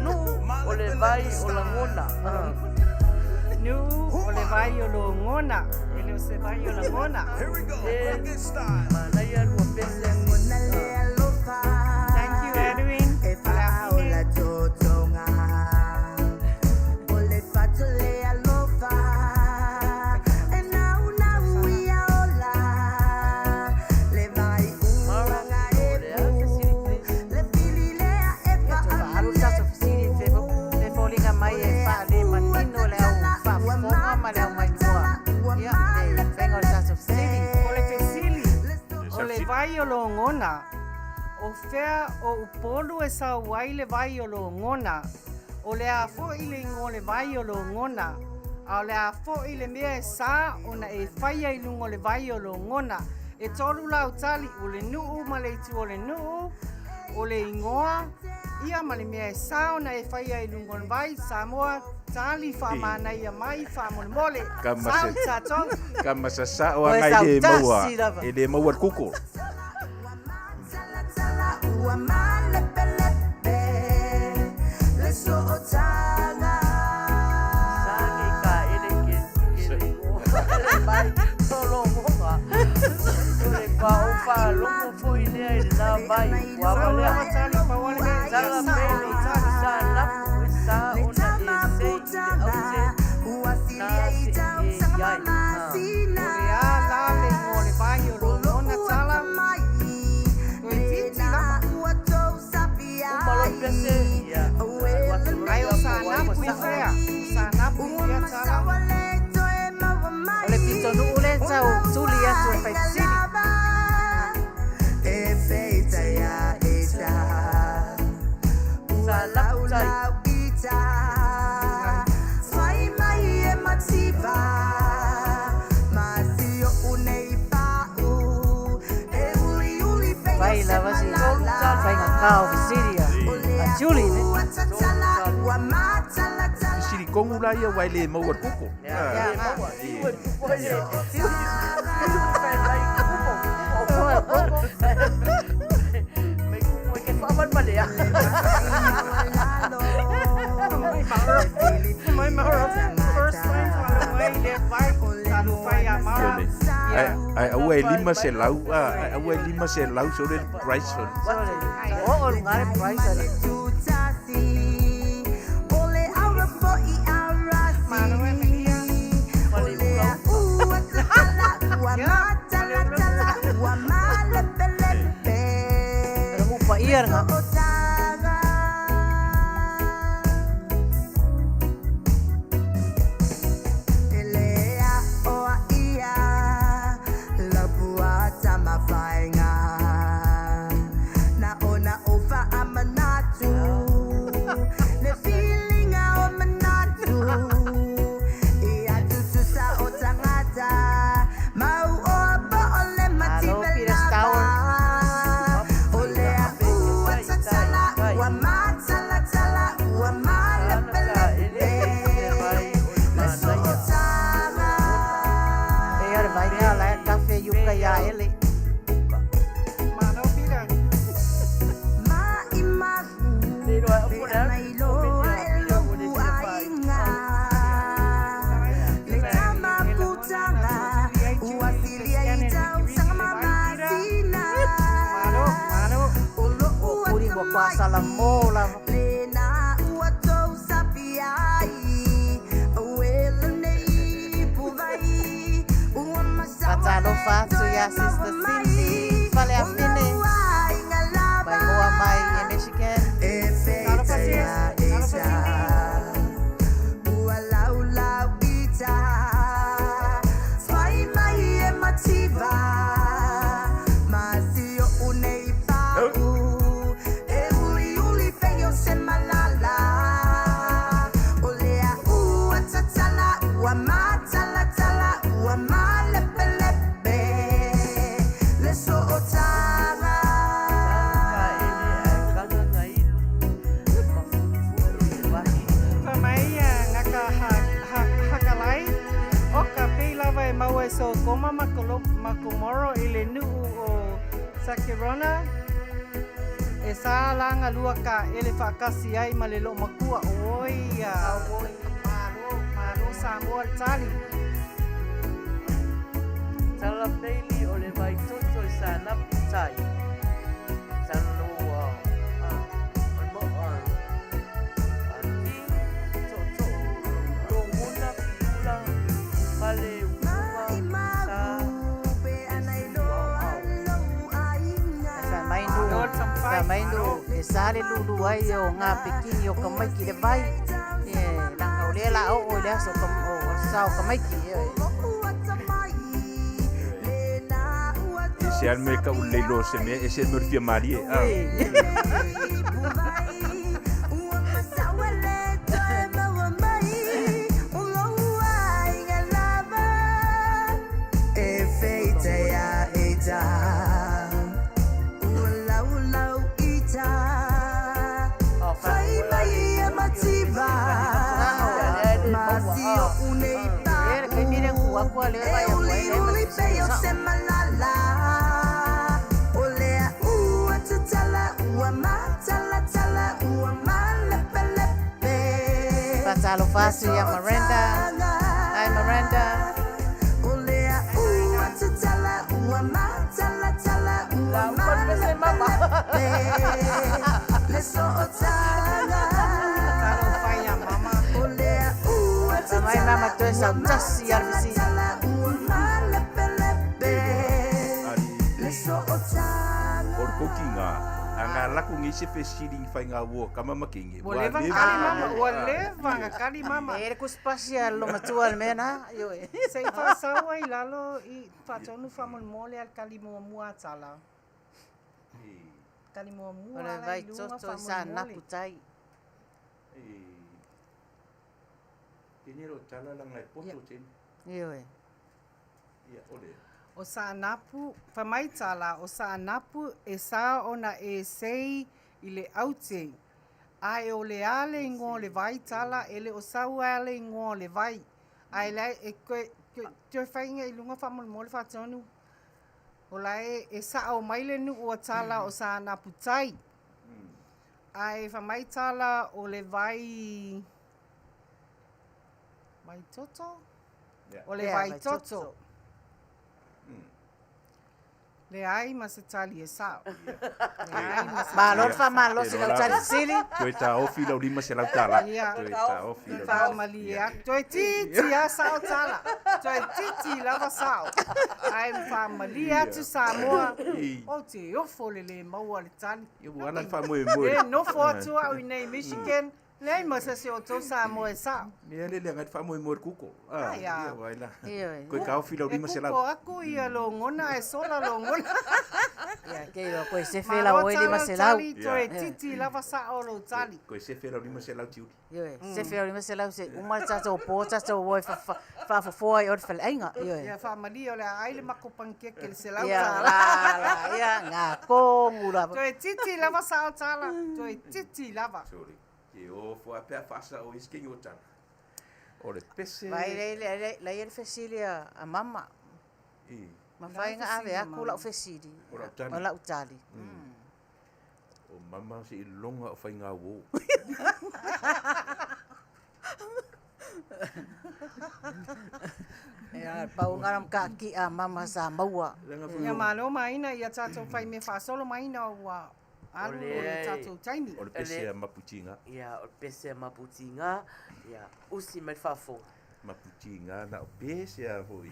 Nuu o le vai o lagona. Nuu o le vai o Logona. E le o se vai o lagona. Here we go. E Reggae style. manaia lua pese. Thank you, Edwin. O le afine. Mara, o le a fesili please. Ia toe faaalu le tatou fesili fefoliga mai e faalemanino le au faafofoga ma le au maimoa. Ia, le faiga o le tatou fesili. O le fesili, o le vai o Logona. O fea o Upolu e sau ai le vai o Logona. O le a foi le igoa o le vai o Logona. A o le a foi le mea e sa ona e faia i luga o le vai o Logona. E tolu lau tali, o le nuu ma le itu o le nuu, o le igoa, ia ma le mea e sa ona e faia i luga o le vai. Samoa, tali faamanaia mai faamolemole. Ka Sau mase- tatou. Ka masasa'o Oe agai le maua sautasi lava. e le maua le Google. Sa ke ka ele ke ke le igoa le vai o logona. O le pa o faalogo foi lea i lena vai ua Sau ava lea. lava tali pau o le mea. Ia Tala sa'o pele lau tali. sa napu e sa ona e sei i le ause na se e i ai. O le a la le igoa o le vai o Logona tala. Toeitiiti lava. Uma loa le pese, ia. Alu atu loa Ai o ia sa po ai napu ua i sa'o. fea. O sa napu i fea tala. O le pitonuu lea tau tuli atu e fai fesili. Sa napu tai. Vai lava si Tolu tali. faiga kao fesili a a Julie ne. Tolu tali. Fesili kogu la ia ua e le maua le Google. Ia, Ah. le maua. Fiu e tupu ai le. Fiu e lai kupo, kupo. Me kupo e ke faamalemalia. Mai Mara. Mai Mara. First time falo mai le vai. Talo fai a Mara. Sione. Ai ai aua e lima selau a ai aua e lima selau so le price fo. Sole. O o luga le price ale. Malo e melia. Ma le ula Ia. Male ula. Pero upa ia nga. Malo Peter Stower. Faatalofa atu iā Sister Cindy Faleafine maimoa mai i Michigan. Talofa sis, talofa Cindy. Fa mai ia Ngaka Hakalai, Oka, pei lava e maua e Sokoma ma Komoro i le nuu o Sakerona, e sa laga lua kaele faatasi ai ma le loomatua. Oi ia, malo, malo Samoa le tali. Tala Bailey o le Vaitoto i Saanapu Tai. Talanoa a o le mo a a King Tootoo Logona Piula Fale Utuga Sa Iesu Aoao. Fai mai nu, fai mai nu, e sa le lulu ai o ngā pekini o ka maiki le vai. E, langa o lea la oo i le aso o, o sa o ka maiki. E, E se al me ka u le lo se me e se me fia marie. Ah. Faatalofa atu ia Miranda. Hi Miranda. Talofa ia mama. Fa mai mama toe sautasi ia le fesili. Ali. O le koki ngā, a ngā lako ngi se fesili ngi whai ngā wua kama makingi. Ua leva kali mama, ua leva nga kali mama. E le kusipasi a lo matua le mea na. Ioe. Se i faasau ai lalo i faatonu faamolemole a le kali muamua a Tala. Kali muamua O le ala i luga Vaitoto i faamolemole. Saanapu Tai. Tene ro tala langa e poto tene. Ioe. Ia, ole. O Saanapu, fai mai Tala, o Saanapu e sa ona e sei i le aute. Ae o le a le igoa o le vai Tala, e le o sau a le igoa o le vai. Ae la e koe, toe faiga i luga faamolemole faatonu. O la e, e sao mai le nuu o Tala o Saanapu tai. Ae fai mai Tala o le vai... Vaitoto? O le Ia, Vaitoto. Vaitoto. Leai ma se tali e sao. Leai ma se Malo le tali. faamalosi lau tali sili. Toe tā ofi lau lima se lau tala. Ia. Toe tā ofi lau lima. Faamalie atu. Toe titi a sao Tala. Toe titi lava sao. Ae faamalie atu Samoa. O te ofo le le maua le tali. Ia ua ala wha moe moe. Le nofo atu au i nei Michigan. Leai ma se se o tau Samoa e sao. Mea le le ngai wha moe moe kuko. Ah, Ai, ah. ia wai la. Ioe. Koe ka ofi lau E lima se kuko lau. aku ia logona e sola logona. Ia, ke iwa koe sefe lau Malo oi lima tala se lau. tali toe titi lava sao lo tali. Koe sefe lau lima se lau tiuli. Ioe, sefe lau lima se lau se uma le tatou po, tatou o e faafofoa i o le faleaiga. Ioe. Ia faamalie o le a ai le mako pankeke le selau Ia, tala. la, la, ia, ngā kongu lava. Toe titi lava sao Tala. Toe titi lava. Sorry. Ke o fua pea whaasa o iske o tala. O le pese. Vai, lei, lei, lei, lei le fesili a, a mama. I. Ma whai ngā ave aku lau fesili. O lau tali. O lau tali. O mama se i longa o whai ngā wō. Ia, pau ngā ram ka ki a mama sa maua. Langa Ia malo maina ia tatou fai me faasolo maina ua alu O o le le- tatou taimi. O le pese a maputinga. Ia, o le pese a maputiga, ia, usi mai le faafofoga. Maputinga na o pese a hoi.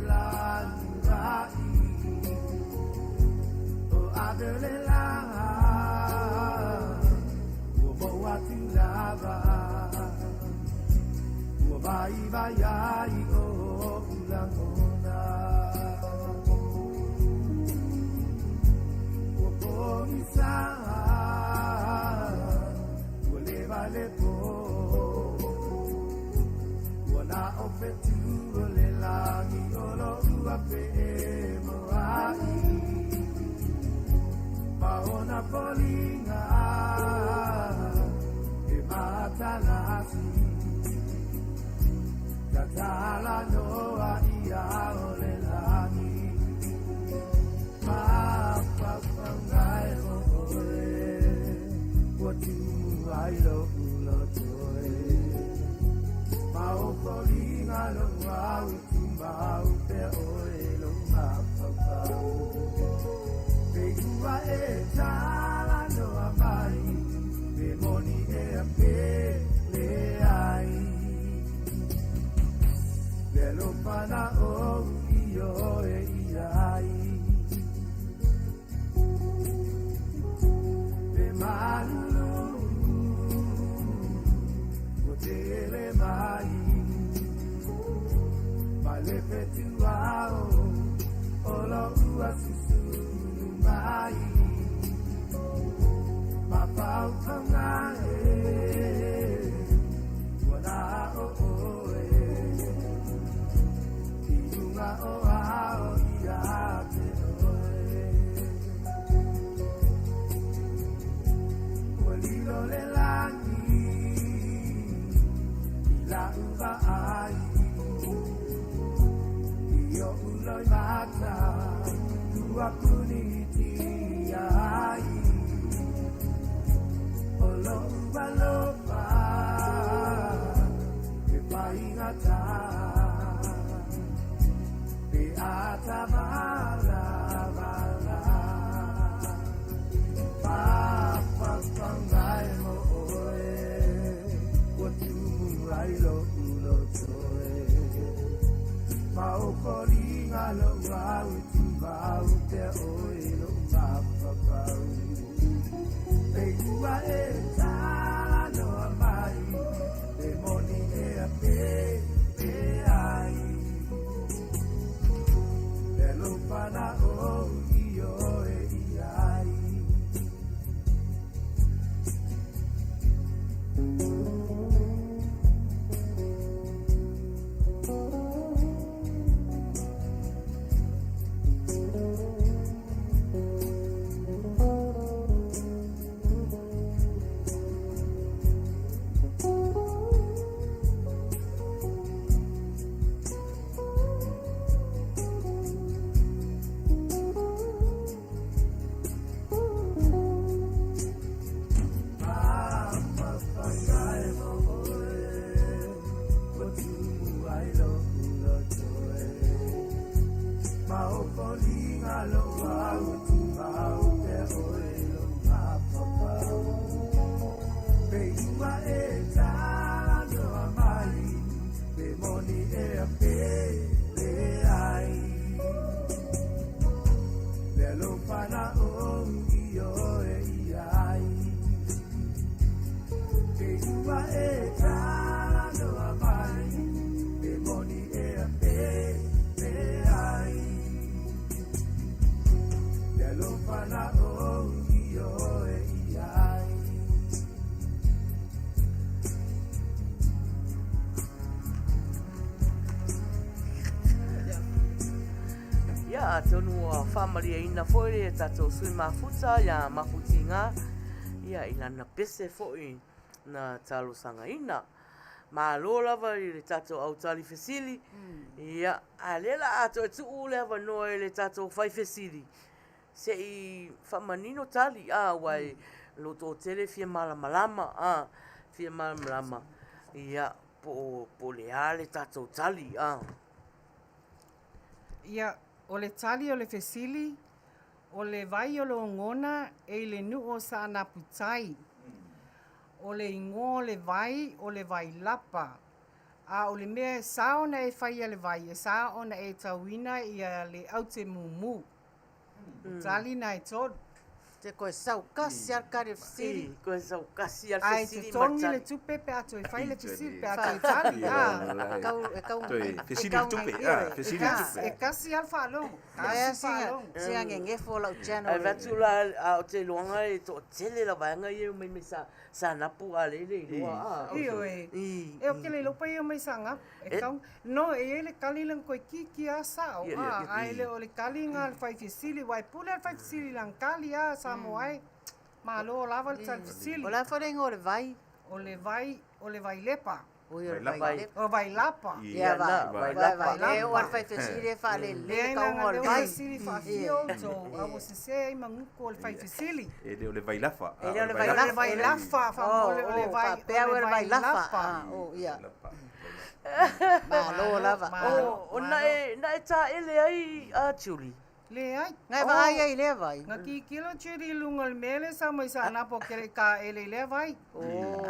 lagi O ave o le la Ua maua atu lava Ua vaivai ai o'u lagona Ua pogisa Ua leva le po Ua na o fetu o le lagi o lo'u afe'emoa'i Ma ona foliga E matalasi Tatala noa ia o le lagi Mafaufauga e mo oe Ua tumu ai lo'u loto e Ma o foliga lo'u au e tumau pea oe lou mafaufau Pe ua e talanoa mai Pe moni ea pe leai Le alofa na ou ioe i ai Pe malulu Ua tele mai Ma le fetuao O lo'u asusulu mai Mafaufauga e Ua na o oe I luga o ao ia te oe Ua lilo le lagi I la'u vaai I o'u loimata Ua punitia ai O lo'u alofa E faigata Pe a tavalavala Mafaufauga e mo oe Ua tumu ai lo'u loto e Ma o foliga lo'u au e tumau pea oe lo'u mafaufau Pe ua e talanoa mai Pe moni ea pe leai Le alofa na ou ioe i ai. Mafaufauga e mo oe Ua tumu ai lo'u loto e Ma o foliga lo'u au e tumau pea oe lou mafaufau Pe ua e talanoa mai Pe moni ea pe leai Le alofa na ou ioe i ai Pe ua e talanoa mai Pe moni ea pe leai Le alofa na ou ioe i ai. Ia, atonu ua faamalieina foi le tatou sui mafuta ia Mafutiga, ia, i lana pese foi na talosagaina. Malo lava i le tatou autali fesili, ia, a o lea la a toe tuu le avanoa i le tatou fai fesili, se i faamanino tali, a, aua e lo toatele e fia malamalama, a, fia malamalama, ia, po o, po o le a le tatou tali, a. Ia, o le tali o le fesili, o le vai o logona e i le nuu o Saanaputai. O le igoa o le vai o le Vailapa. A o le mea e sa ona e fai a le vai, e sa ona e tauina ia le aute mumu. O tali na e tolu. Te koe sau kasi a le kali o le fesili. I, koe sau kasi a le Ae fesili ma le totogi le tali. tupe pe a toe fai le fesili, pe a toe tali, a. E kau, e kau, Toe e fesili kau le tupe, ngai- a, ioe. fesili le Kasi, tupe. e kasi a le faalogo. Ae Kasi singa, faalogo. singa gegefo o lau Ae channel. vae atu la, a o te iloaga e toatele la vaega ia e omai mai sa Saanapu a lea e le iloa, a. Ioe. I, E o ke le iloa pa ia mai Saanapu. E kau, no, e i ai le kali lana koe kiki a sao, a, ae le o le kali nga le fai fesili, ua e pule a le fai fesili i lana kali a, Samoa e. Malo lava le tali fesili. O le a foi le igoa o le vai? O le vai, o le Vailepa. Ui, o le Vailapa. Vailepa. O Vailapa. Ia, na, vai, Vailapa. vai, vai. E oo a le fai fesili e faalelei le Leai kauga leaga o le lea ua vai. fesili faafia outou, a ua sesē ai maguku o le fai fesili. E le o le Vailafa. E le o le O le Vailafa. Vailafa, faamolemole, o le Oh, oh, vai, faapea o ua le le Vailafa. Vailapa. Ah, oh, ia. Malo lava. Malo. O, o na e, na e taele ai a Julie. Leai. Ngai vaai ai i lea vai. Na kikilo Judy i luga o le mea lea sa mai Saanapu ke le i taele i lea vai. Oh.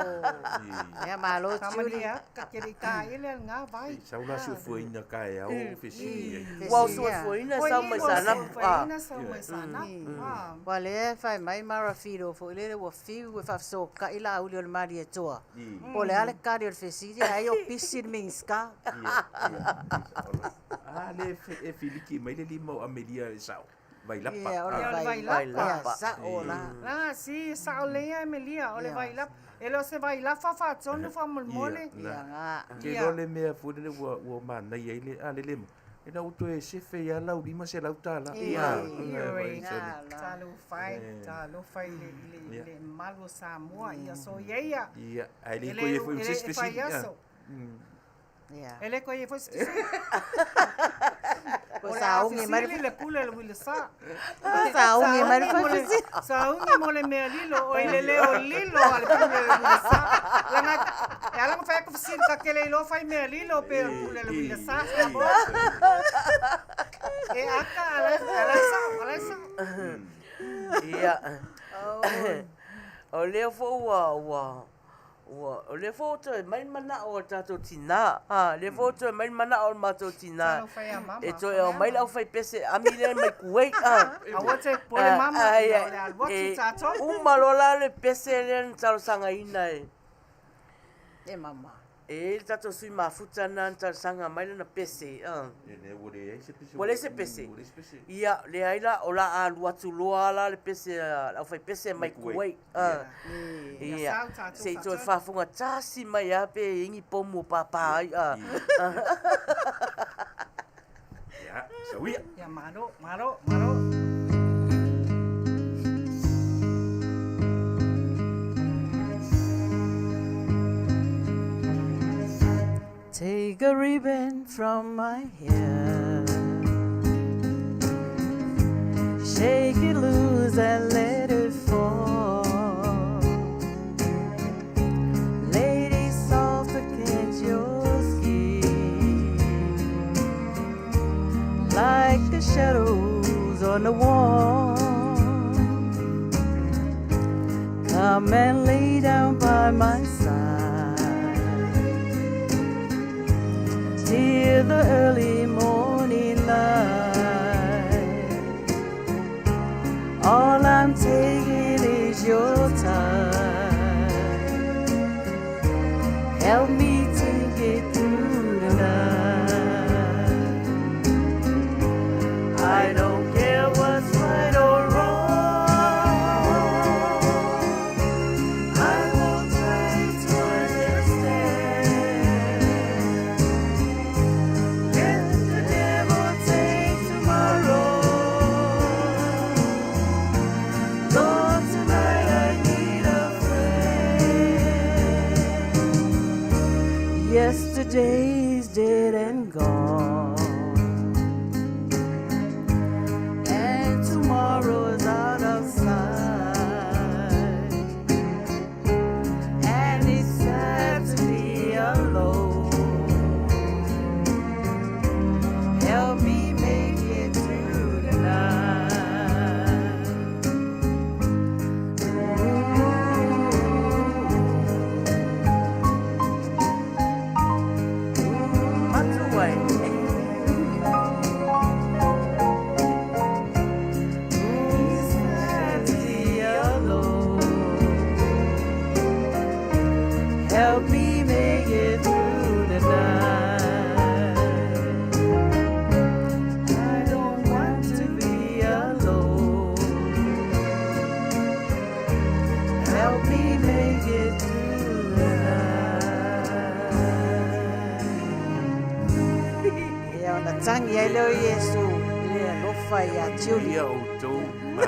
Ia malo Sa Julie. malie atu ka ke le i taele a lena vai. Sau la soifuaina ka e ao fesili ai. Ua o soifuaina sau mai Saanapu, a. Soifuaina sau mai Saanapu, a. Ua lea e fai mai Mara Fido foi lele ua fiu e faafesoka'i laauli o le Malietoa. Po o le a le kali o le fesili ai o pisi le Minisita. A le e filiki mai le lima o Amelia e sao. Vailapa. Ia, o le Ia, o le Vailapa. Vailapa. Ia, sa'o la. La, si, sao lea Emelia, o le Ia. Vailapa. E le o se Vailafa faatonu faamolemole. Ia ga. Ke Ia. loa le mea foi lele ua ua manaia ai le a le lemo. E na ua toe sefe ia lau $500. Ia. Ioe. Ga la. Talofa e, talofa i le, i le, i le malu o Samoa, ia so ia ia. Ia, ai le E koe le, foi e se le e fesili. fai aso. Ia. E le koe foi se fesili. Ua O le a saogi mai le fesili le pule le uila sa. Ua saogi mai le Saogi mo le- fai fesili. Saogi mo le mea lilo, o i le leo lilo a le pule le uila sa. Langa, e ala nga fai aku fesili ka kele iloa fai mea lilo pe o le pule le uila sa. E aka ala, ala sao, ala sao. Ia. O lea foi ua, ua, ua, o lea foi ua toe mai le manao o le tatou tinā. A, lea foi ua toe mai le manao o le matou tinā. Talofa ia mama. E toe aumai le aufaipese ami lea mai Kuwait, a. Aua te pole mama, Ah, ina ia, o le alu atu e, tatou. Uma loa la le pese lea na talosagaina e. E mama. E i ai le tatou sui mafuta lena na talosaga mai lana pese, a. E le ua leai se pese. Ua leai se pese. Ua leai se pese. Ia, leai la, o la a alu atu loa la le pese a le aufaipese mai Mai Kuwait. Kuwait, a. Ia Ia, sau tatou se i toe faatonu. faafofoga tasi mai lava pe i ai ni pomu o pāpā ai, a. Ia, sau ia. Ia malo, malo, malo. Take a ribbon from my hair, shake it loose and let it fall. Lady soft against your skin, like the shadows on the wall. Come and lay down by my side till the early morning light. All I'm taking is your time. Help me take it through the night. I don't care what's right or wrong. I won't try to understand. Let the devil take tomorrow. Lord, tonight I need a friend. Yesterday's dead and gone, and tomorrow's out of sight. And it's sad to be alone. Help me make it through the night. Tagi ai lea o Iesu i le alofa ia Julie. Ia outou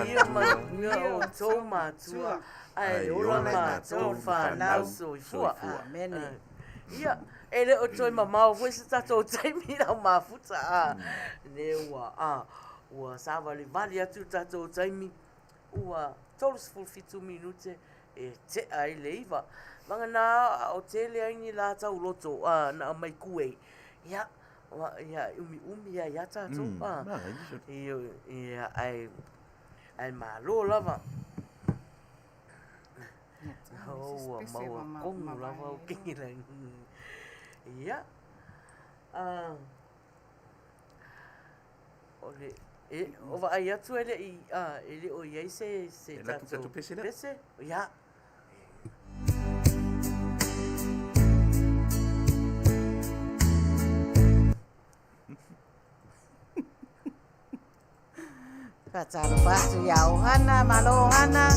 Ia matua. manuia outou matua, ae ola matou fanau soifua. Amene. Ia, e le o toe mamao foi se tatou taimi lau mafuta, a. Le ua, a, ua savalivali atu le tatou taimi, ua 37 minute e tea ai le 9. Vagana a o tele ai ni la tauloto, a, na aumai kuei. Ia, ua, ia, e umiumi ai lava tatou, a. Ioe, ia, ae, ae malo lava. Oh, ua maua tonu lava au kegilagi. Ia, a, o le, e, o vaai atu e le i, a, e le o i ai se, se E latu tatou tatou pese lea. Pese, ia. Faatalofa atu iā Ohana, malo Ohana.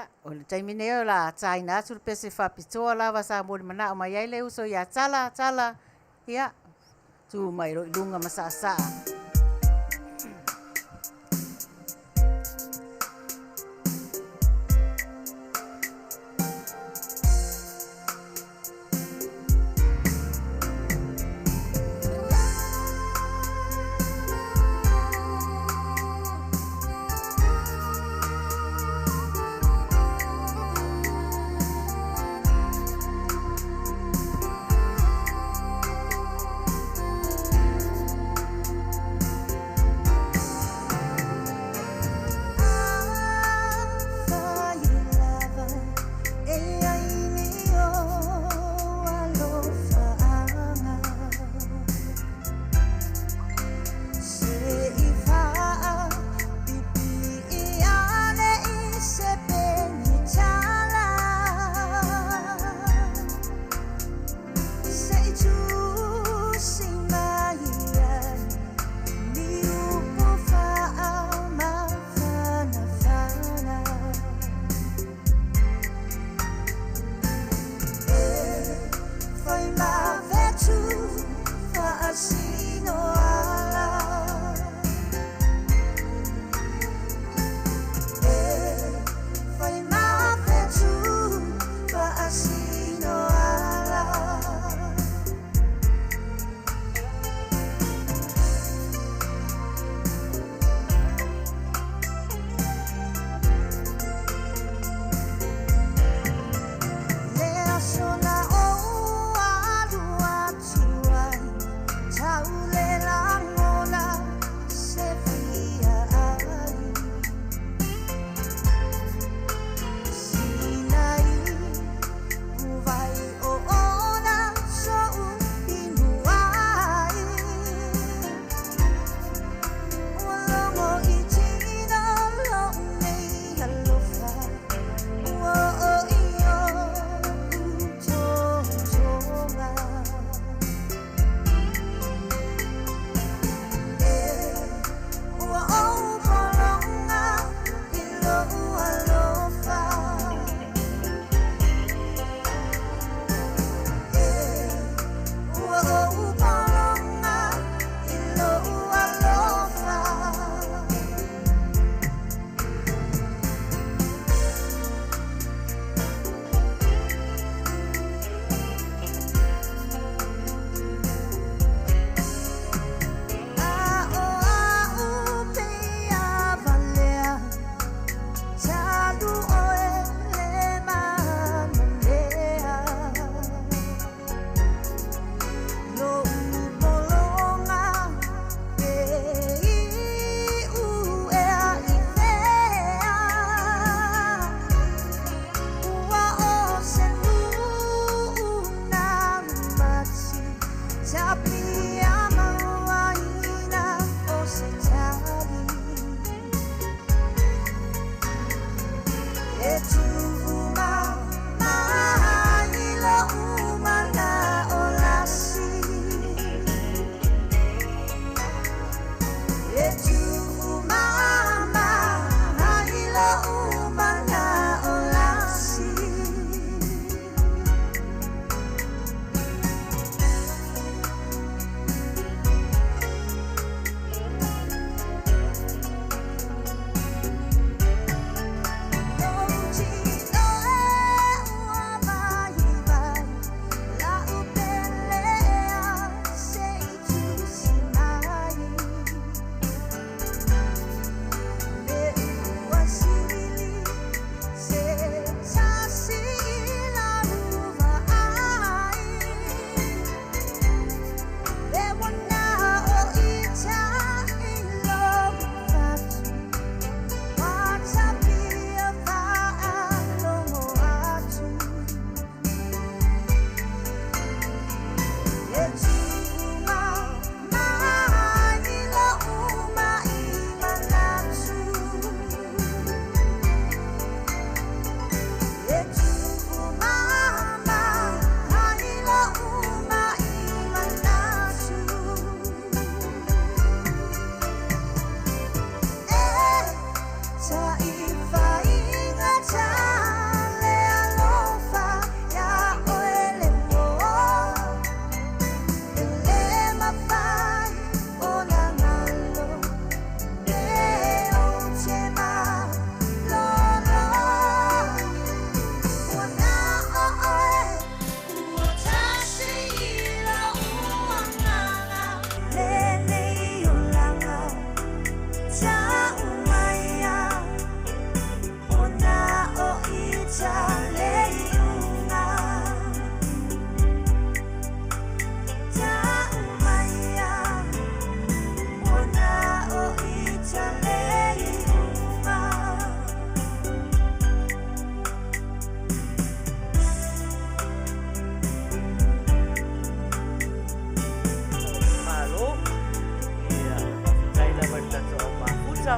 Ia, o le taimi nei o le a taina atu le pese faapitoa lava sa molimanao mai ai le uso ia Tala, Tala, ia, tu mai loa i luga ma saasaa.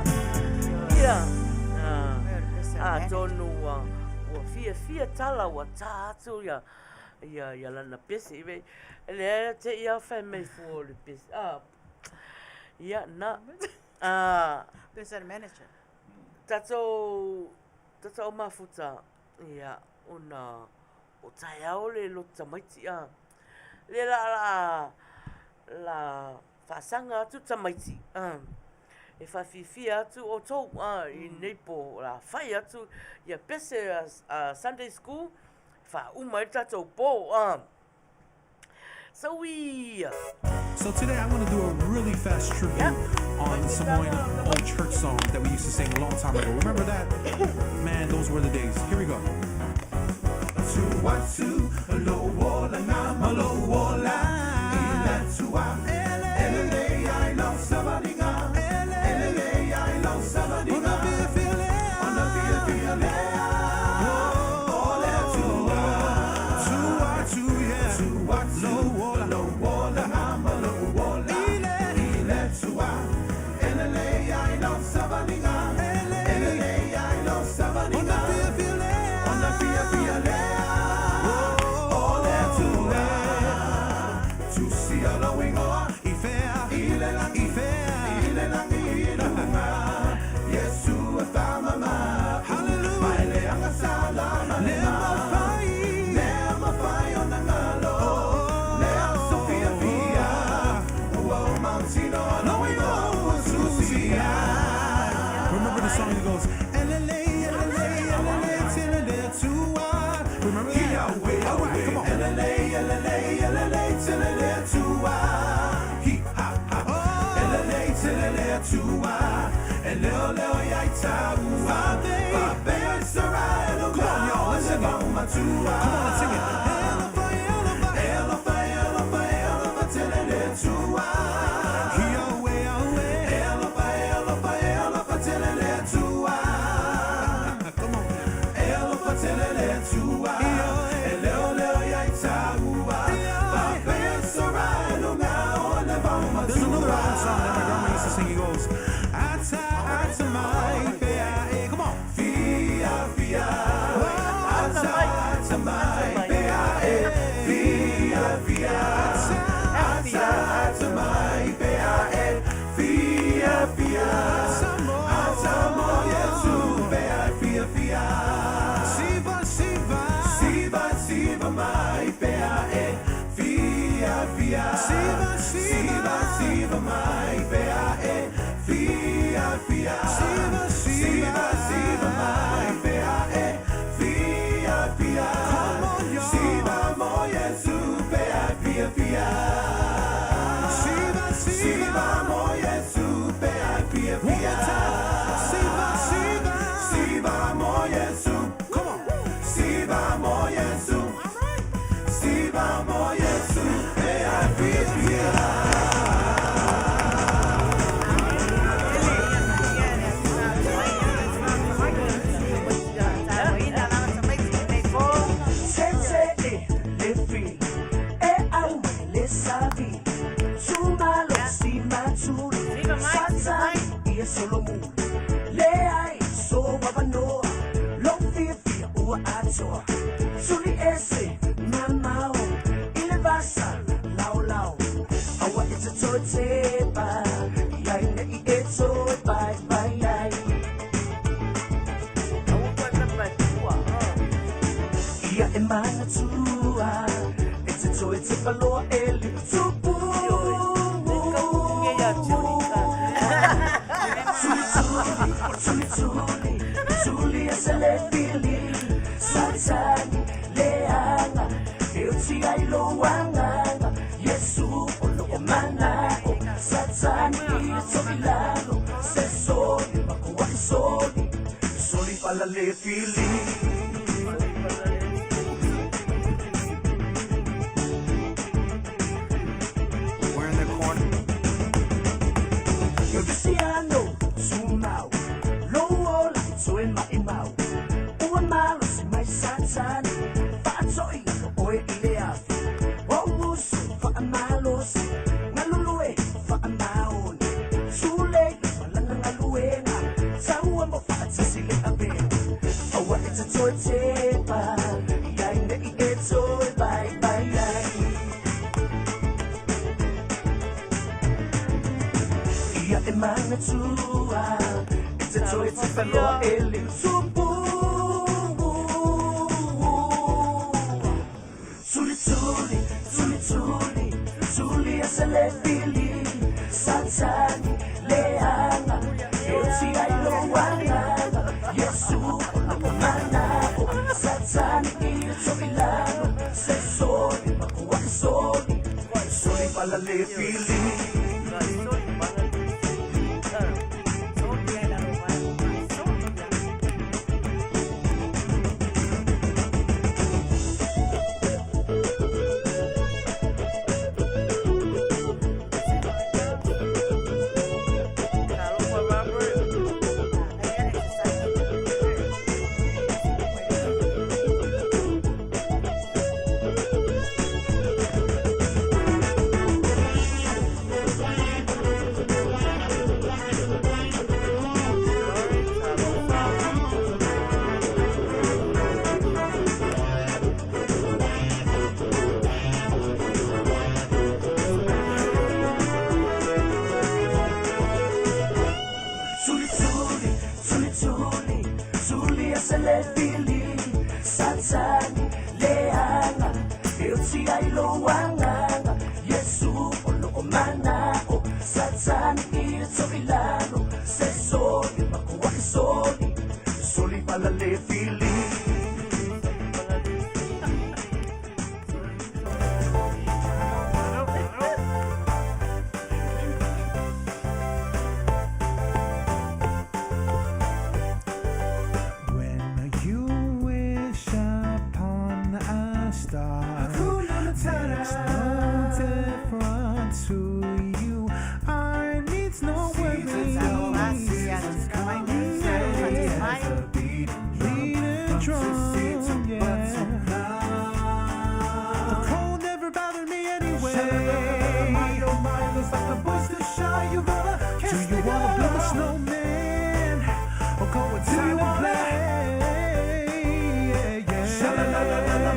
pesa. Ia, atonu ua ua fiafia tala ua tā atu ia ia ia lana pese i lea te ia fai mai fua o le pese. Ah, ia, na. Ah, Pese manager. Tatou tatou mafuta, ia, ona o taeao le loto tamaiti a. Le la la la faasaga atu tamaiti a e faafiafia atu outou a i lenei po o le a fai atu ia pese a Sunday School e faauma ai le tatou po a. So ia. So today I'm going to do a really fast tribute on the Samoan old church song that we used to sing a long time ago. Remember that? Man, those were the days. Here we go. Remember the song that goes, Remember that? All right, come on. Come on, y'all, let's sing it. Come on, let's sing it. Come on. There's another old song that my grandma used to sing. He goes, Ata, ata mai, fea, e. Come on. Fia, fia. Ata Ata mai, fea, e. Fia, fia. Ata, ata mai, fea, e. Fia, fia. Ata mo Yesu, fea, fia, fia. Siva, siva. Siva, siva mai, fea, e. Fia, fia. Siva, siva. Siva, mai, fea, e. Fia, fia. Siva, siva. Siva, mai, fea, e. Fia, fia. Come on, y'all. Siva mo Yesu, fea, fia, fia. Siva, siva. mo Yesu, fea, fia, fia. Siva, siva. Siva mo Yesu. Come on. Siva mo Yesu. Siva mo Yesu, fea, fia, fia. Aua koe na matua, ah. Ia e manatua E te toe te paloa e le tupu Ioe. Le kaukuke ia Johnny ka. Tuli tuli, tuli tuli, tuli e se le fili Satani, leanga, e o ti ai lo anganga Yesu o lo o mana o Satani i to ilalo Se soli, makua i soli Soli pala le fili. We're in the corner. Cristiano, sumau, lo ola, toe mai mau. Ua malo si mai satani, faatoi lo oe i le afi. O uso, faamalosi, ngalulue, faamaoni. Sule, malanga ngaluenga, manatua E te toe te whaloa e le tupu Tuli tuli, tuli tuli, tuli a se le fili Satani, leanga, e ti ai lo agaga Yesu o loko mana'o, Satani i le to'ilalo Se soli makua ke soli, soli pala le fili. Talofa Robert. Lawrence, alofa. Tuli tuli, tuli tuli, tuli a se le fili Satani, leanga, e o ti ai lo agaga Yesu o loko mana'o, Satani i le to'ilalo Se soli makua ke soli, soli pala le fili. When you wish upon a star, makes no difference to you. I needs no worries. Beating drum, yeah. The cold never bothered me anyway. Do you wanna build a snowman or go inside and play? Yeah, yeah.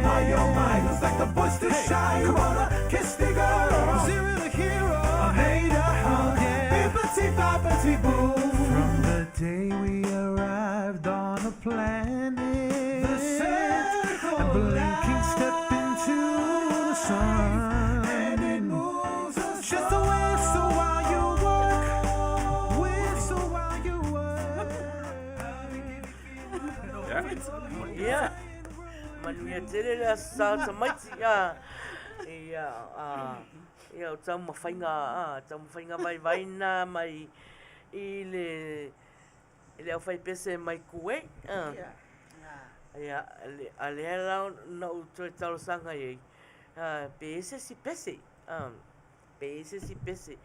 My oh my, looks like the boy's too shy. You wanna kiss the girl? Zero the hero, I made a hug. Yeah. Bippity boppity boo. From the day we arrived on the planet, the circle and blinking step into the sun, and it moves us just a whistle while you work, whistle while you work. Ia, manuia tele le aso sa tamaiti a ia a ia o taumafaiga a taumafaiga vaivaina mai i le i le aufaipese mai Kuwait a. Ia a lea la na ou toe talosaga i ai a pe i ai se isi pese a pe i ai se isi pese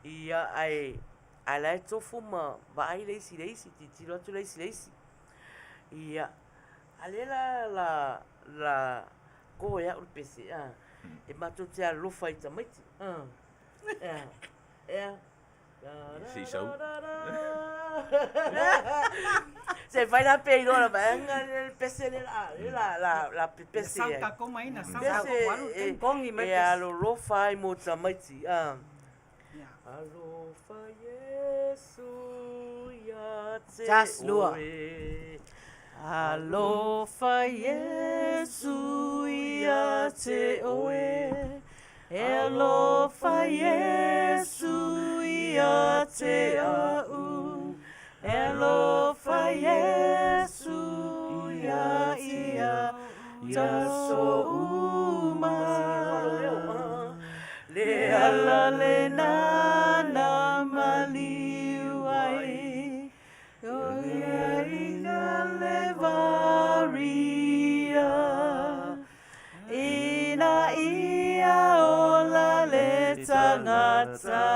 ia ae ae la e tofu ma vaai le isi i le isi tilotilo atu le isi i le isi. Ia, a lea la la la ko e a'u le pese a, e matou te alofa i tamaiti a, ea, ea. Se i sau. Se fai la pe iloa la vaega lea le pese lea la lea la la la pepese Sau ai. takou mai na sau Pese takou alu e, Kongi mai e pese. alolofa ai mo tamaiti a. Alofa Iesu ia te Just lua. oe. Alofa Iesu ia te oe. E alofa Iesu ia te a'u. E alofa Iesu ia ia ia so uma. Le ala le nana maliu ai. O ia i ka le varia. Ina ia ola le tagata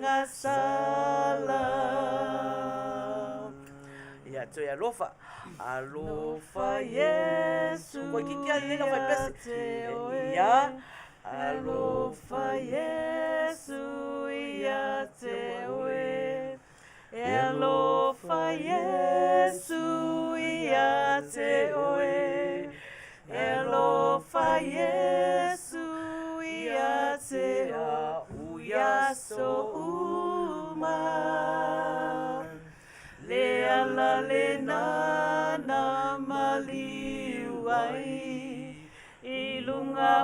gasala. Ia toe alofa. Alofa Iesu. Koe kiki a lena fai pese. Ia. Alofa Iesu ia te oe. E alofa Iesu ia te oe. E alofa Iesu ia te a'u ia so uma.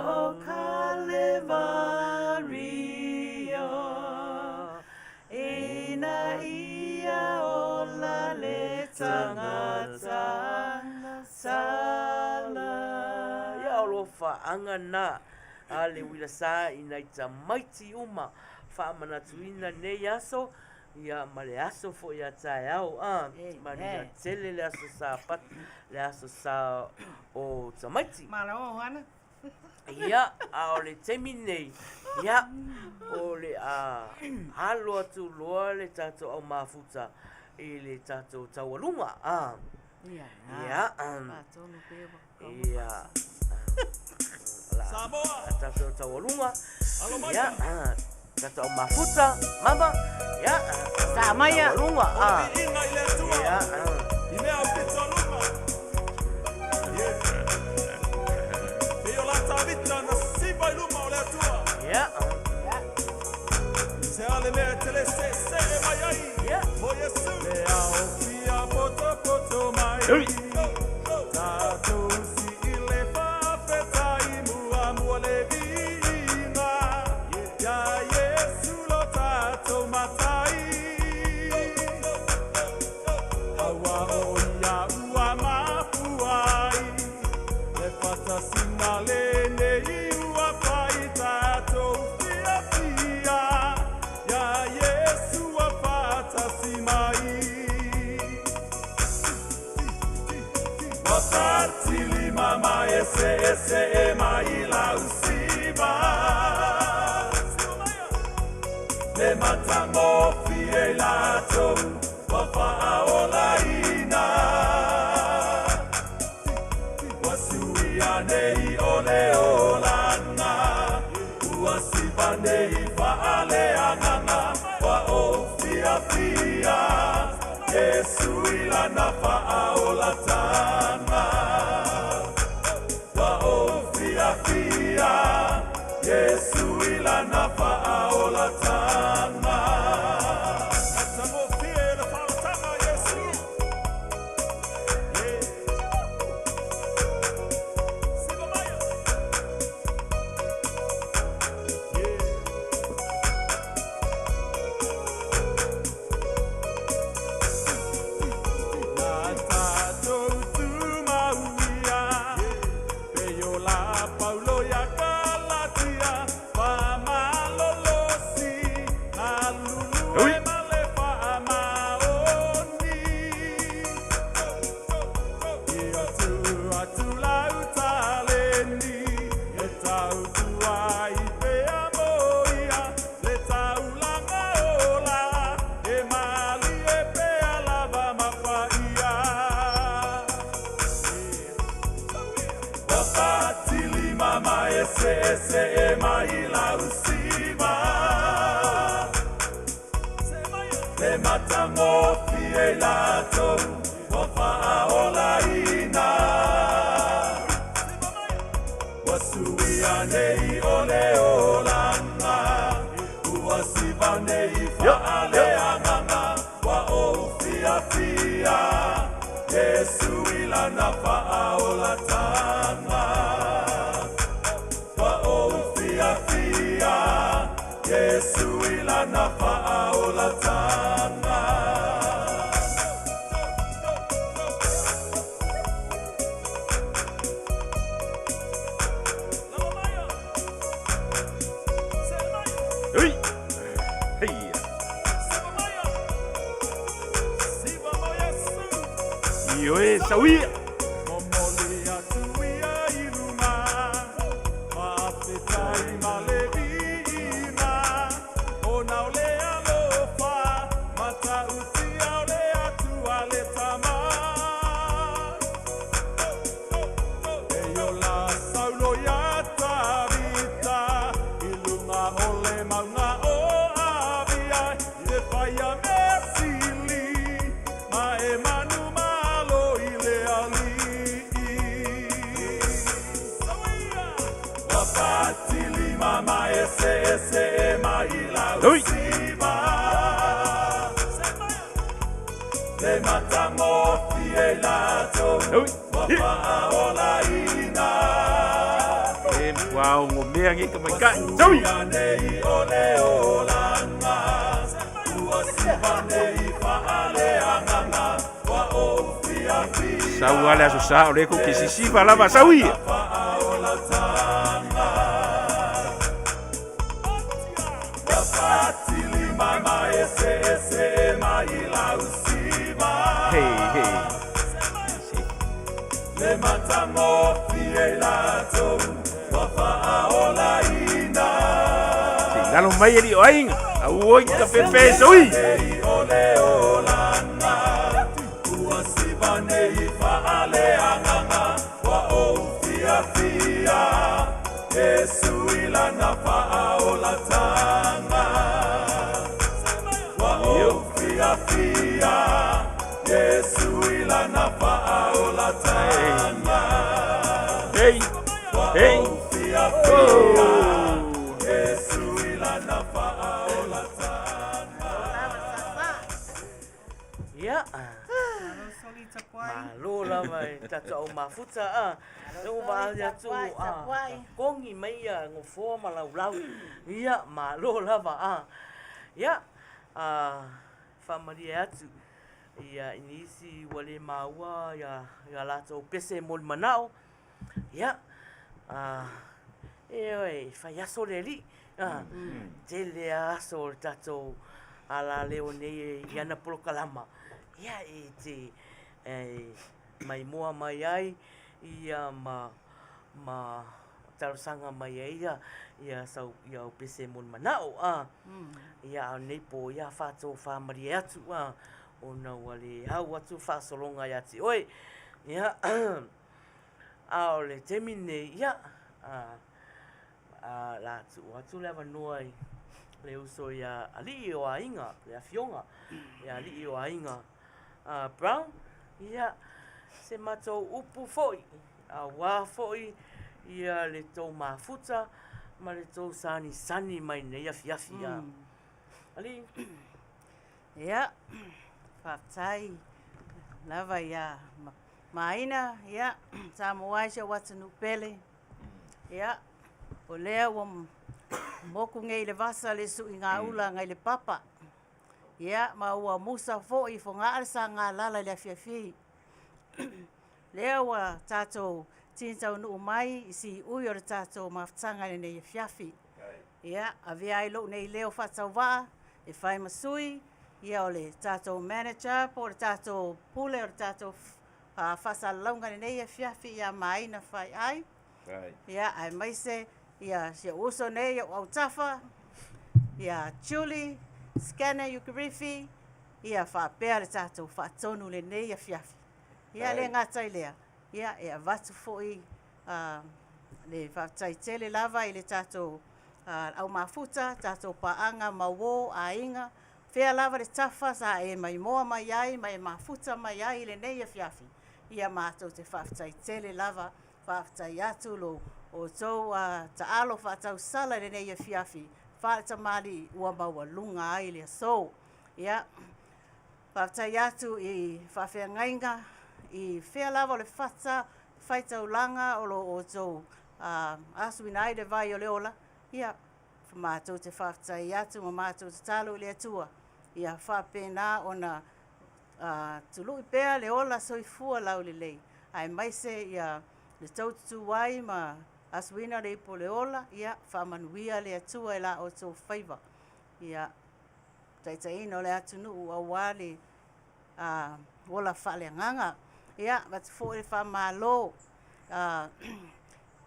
o Kalevario Ina ia ola le tagata sala. Ia o alofaaga na a le uila sa i nai tamaiti uma faamanatuina nei aso ia ma le aso foi a taeao a manuia tele le aso Sapati le aso sa o tamaiti. Malo Hana. Ia, a o le taimi lenei, ia, o le a alo atu loa le tatou au mafuta i le tatou taualuga. A. Ia, ia, ia, la tatou taualuga, ia, tatou au mafuta, mama, ia, Saa maia. Taualuga, a. Ia, ia. Ia. Ioe, sauia! E Ua ogo mea nge ka maikai. Saui! Sau ale aso sa o le ko ke sisiva lava saui. Hey, hey. Se lalo mai e li o aiga. Au oi ka pepe saui. Hey, hey, oh. Ia. Malo lava e tatou au mafuta a. Lea ua vaai atu a kogi mai ia gofoa ma laulau. Ia, malo lava a. Ia, a faamalie atu ia i nisi ua le maua ia ia latou pese mo le manao. Ia, a e fai aso le alii. A, tele lava aso o le tatou alaleo nei i ana polokalama. Ia, e te e maimoa mai ai ia ma ma talosaga mai ai ia ia sau ia au pese mo le manao a. Ia a o lenei po ia faatofamalie atu a ona ua le au atu faasologa ia te oe. Ia a o le taimi lenei ia a a la tuu atu le avanoa i le uso ia Alii o Aiga, le Afioga ia Alii o Aiga Brown, ia se matou upu foi auā foi ia le tou mafuta ma le tou sanisani mai lenei afiafi. Alii. Ia, faafetai lava ia Maina, ia, Samoa e si ou atunuu pele. Ia, o lea ua moku nei i le vasa le suigaula nai le papa. Ia, ma ua musa foi i Fogaa le sagalala i le afiafi. Lea ua tatou tini taunuu mai i siui o le tatou mafutaga i lenei afiafi. Ia, avea ai lou nei leo faatauvaa e fai ma sui, ia o le tatou manager po o le tatou pule o le tatou faasalalauga i lenei afiafi ia Maina Faiai. Ia, aemaise ia si ou uso nei i ou autafa, ia Julie Scanner Ukirifi, ia faapea le tatou faatonu i lenei afiafi. Ia, le gata i lea, ia e avatu foi le faafetai tele lava i le tatou au mafuta, tatou paaga ma uo, aiga, fea lava le tafa sa e maimoa mai ai ma e mafuta mai ai i lenei afiafi, ia matou te faafetai tele lava, faafetai atu lo outou taalo faatausala i lenei afiafi faale-tamalii ua maualuga ai le aso. Ia, faafetai atu i faafeagaiga i fea lava o le fata faitaulaga o lo outou asuina ai le vai o le ola, ia, matou te faafetai atu ma matou tatalo i le Atua, ia faapena ona tului pea le ola soifua laulelei, aemaise ia le tou tutū ai ma asuina le ipu o le ola, ia faamanuia le Atua i la outou faiva, ia taitaiina o le atunuu aua le ola faaleagaga. Ia, avatu foi le faamalo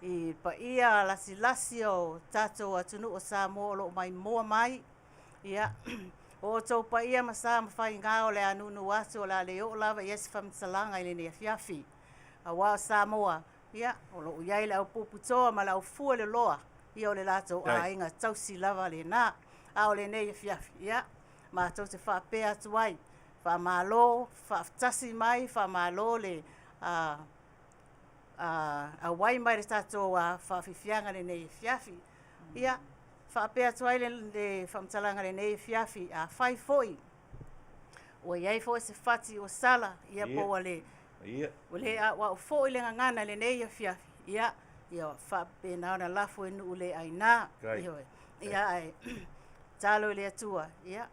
i paia lasilasi o tatou atunuu o Samoa o lo o maimoa mai. Ia, o outou paia ma sa ma faiga o le a nuunuu atu o le a le oo lava i ai se faamatalaga i lenei afiafi. Aua o Samoa, ia, o lo o i ai le au puputoa ma le au fueloloa, ia o le latou aiga tausi lava lena. A o lenei afiafi, ia, matou te faapea atu ai, faamalo faafetasi mai, faamalo le auai mai i le tatou faafiafiaga i lenei afiafi. Ia, faapea atu ai le faamatalaga i lenei afiafi, afai foi ua i ai foi se fati ua sala, ia po ua le, ua le auau foi le gagana i lenei afiafi, ia, Ia faapena ona lafo i nuu le aina. Ioe. Ia ae tatalo i le Atua, ia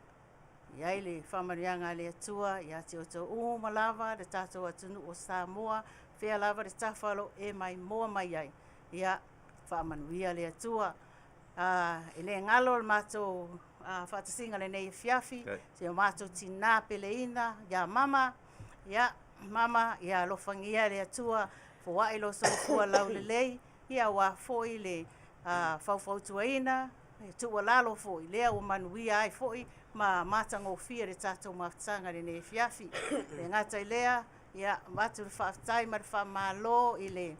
i ai le faamanuiaga a le Atua ia te outou uma lava le tatou atunuu o Samoa, fea lava le tafa o lo o e maimoa mai ai, ia faamanuia le Atua. E le galo le matou faatasiga i lenei afiafi, si o matou tina peleina ia Mama, ia Mama, ia alofagia e le Atua, foai lou soifua laulelei, ia aua foi le faufautuaina, le tuualalo foi, lea ua manuia ai foi ma matagofie le tatou mafutaga i lenei afiafi. E le gata i lea, ia avatu le faafetai ma le faamalo i le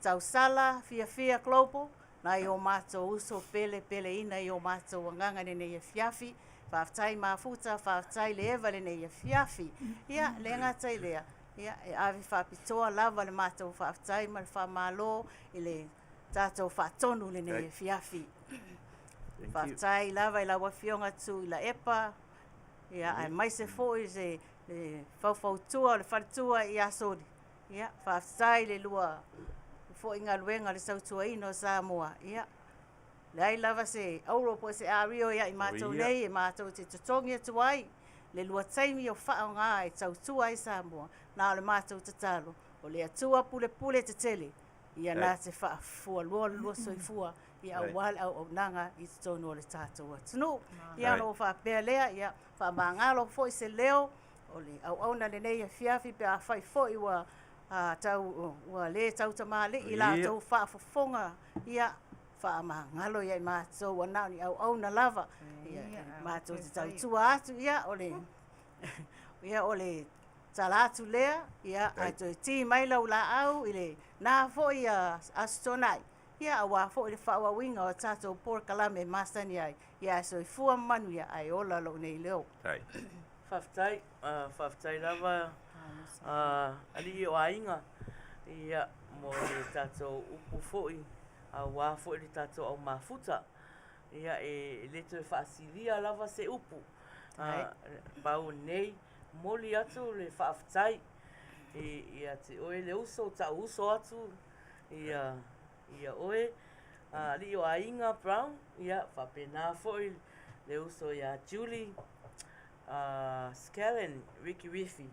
tausala Fiafia Global, nai o matou uso pele peleina i o matou agaga i lenei afiafi. Faafetai Mafuta, faafetai le Eva i lenei afiafi. Ia, le gata i lea, ia, e ave faapitoa lava le matou faafetai ma le faamalo i le tatou faatonu i lenei afiafi. Faafetai lava i lau Afioga Tuilaepa, ia, aemaise foi le faufautua o le faletua ia Soli. Ia, faafetai i le lua foi galuega i le tautuaina o Samoa. Ia, leai lava se auro po o se ario ia i matou nei e matou te totogi atu ai le lua taimi o faaaoga e tautua ai Samoa. Na o le matou tatalo, o le Atua pulepule tetele, ia na te faafualoa le lua soifua ia aua le auaunaga i totonu o le tatou atunuu. Ia ona ou faapea lea, ia faamagalo foi se leo o le auauna lenei afiafi pe afai foi ua tau ua le tautamalii i la outou faafofoga, ia faamagalo ia i matou ua na o ni auauna lava, ia matou te tautua atu, ia o le ia o le tala atu lea, ia ae toe ti mai lau laau i lena foi Aso Toonai, ia aua foi le faaauauina o tatou polokalame e masani ai, ia ae soifua ma manuia ae ola lou nei leo. Faafetai, faafetai lava alii o aiga, ia mo le tatou upu foi aua foi le tatou au mafuta. Ia e le toe faasilia lava se upu. Pau nei, momoli atu le faafetai ia te oe le uso, tau uso atu ia ia oe alii o aiga Brown, ia faapena foi le uso ia Julie Skellen Ricky Riffy,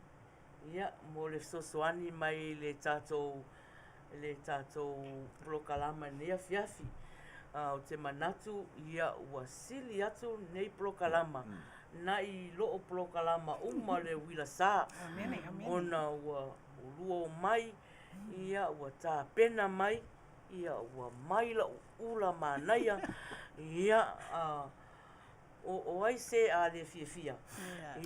ia mo le fesoasoani mai i le tatou le tatou polokalama i lenei afiafi. Ou te manatu ia ua sili atu lenei polokalama nai loo polokalama uma o le uila sa, ona ua lua omai, ia ua tapena mai, ia ua mai lau ula manaia, ia o ai se a le fiafia?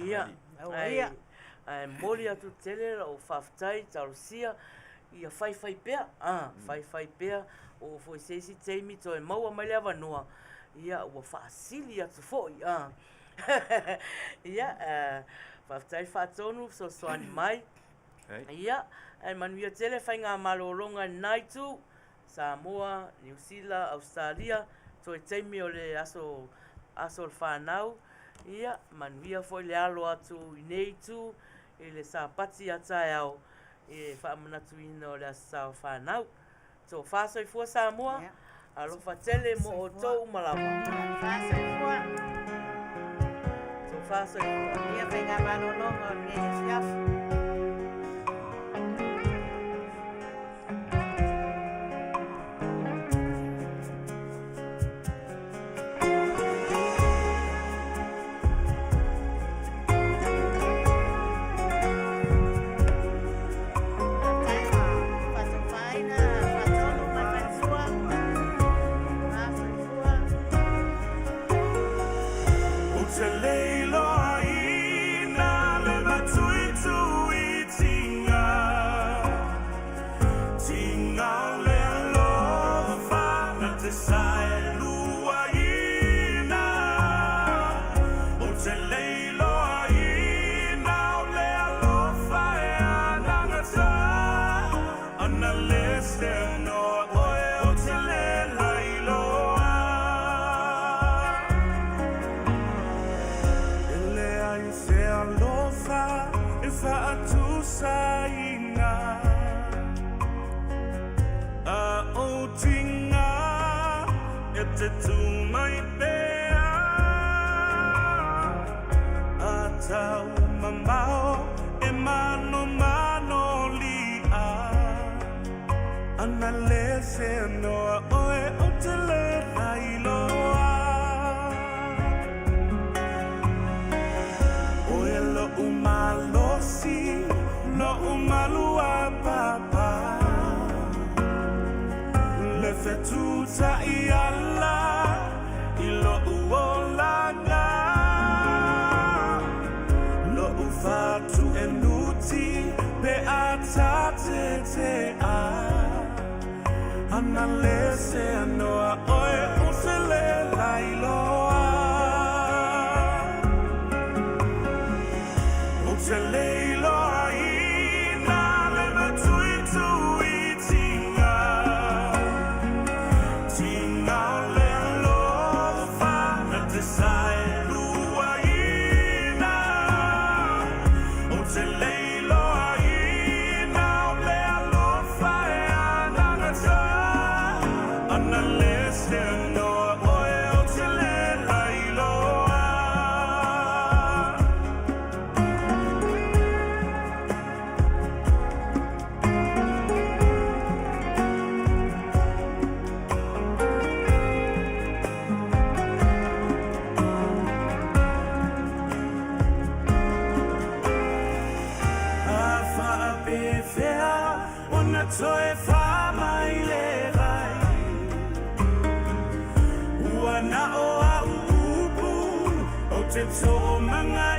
Ia, ae momoli atu tele lau faafetai talosia, ia faifai pea, faifai pea, oo foi i se isi taimi toe maua mai le avanoa, ia ua faasili atu foi. Ia, faafetai faatonu fesoasoani mai. Ia, ae manuia tele faigamalologa i lena itu, Samoa, Niu Sila, Ausetalia, toe taimi o le aso, aso o le fanau, ia, manuia foi le alo atu i nei itu i le Sapati a taeao i le faamanatuina o le Aso Sa o Fanau. Tofa soifua Samoa, alofa tele mo outou uma lava. Tofa soifua. Tofa soifua. Ia faigamalologa o lenei afiafi. tinga e te tū mai pea. A tau mamao e mano mano lia. Ana le se noa oe o te le lailoa. Oe lo umalosi, lo umalua papa. Le fetuta i ala, i lo uolanga. Lo ufatu e nuti, pe atate te a. Ana le se anoa oe o se le lailoa. O te leiloa ina le matui tui tinga. Tinga o le alofa na te sae lua ina. O te leiloa ina o le alofa e anagata. Ana le se anoa oe o te le lailoa. A whaapewhea o na toe whamai le rai. Ua na o au upu o te tō mangai.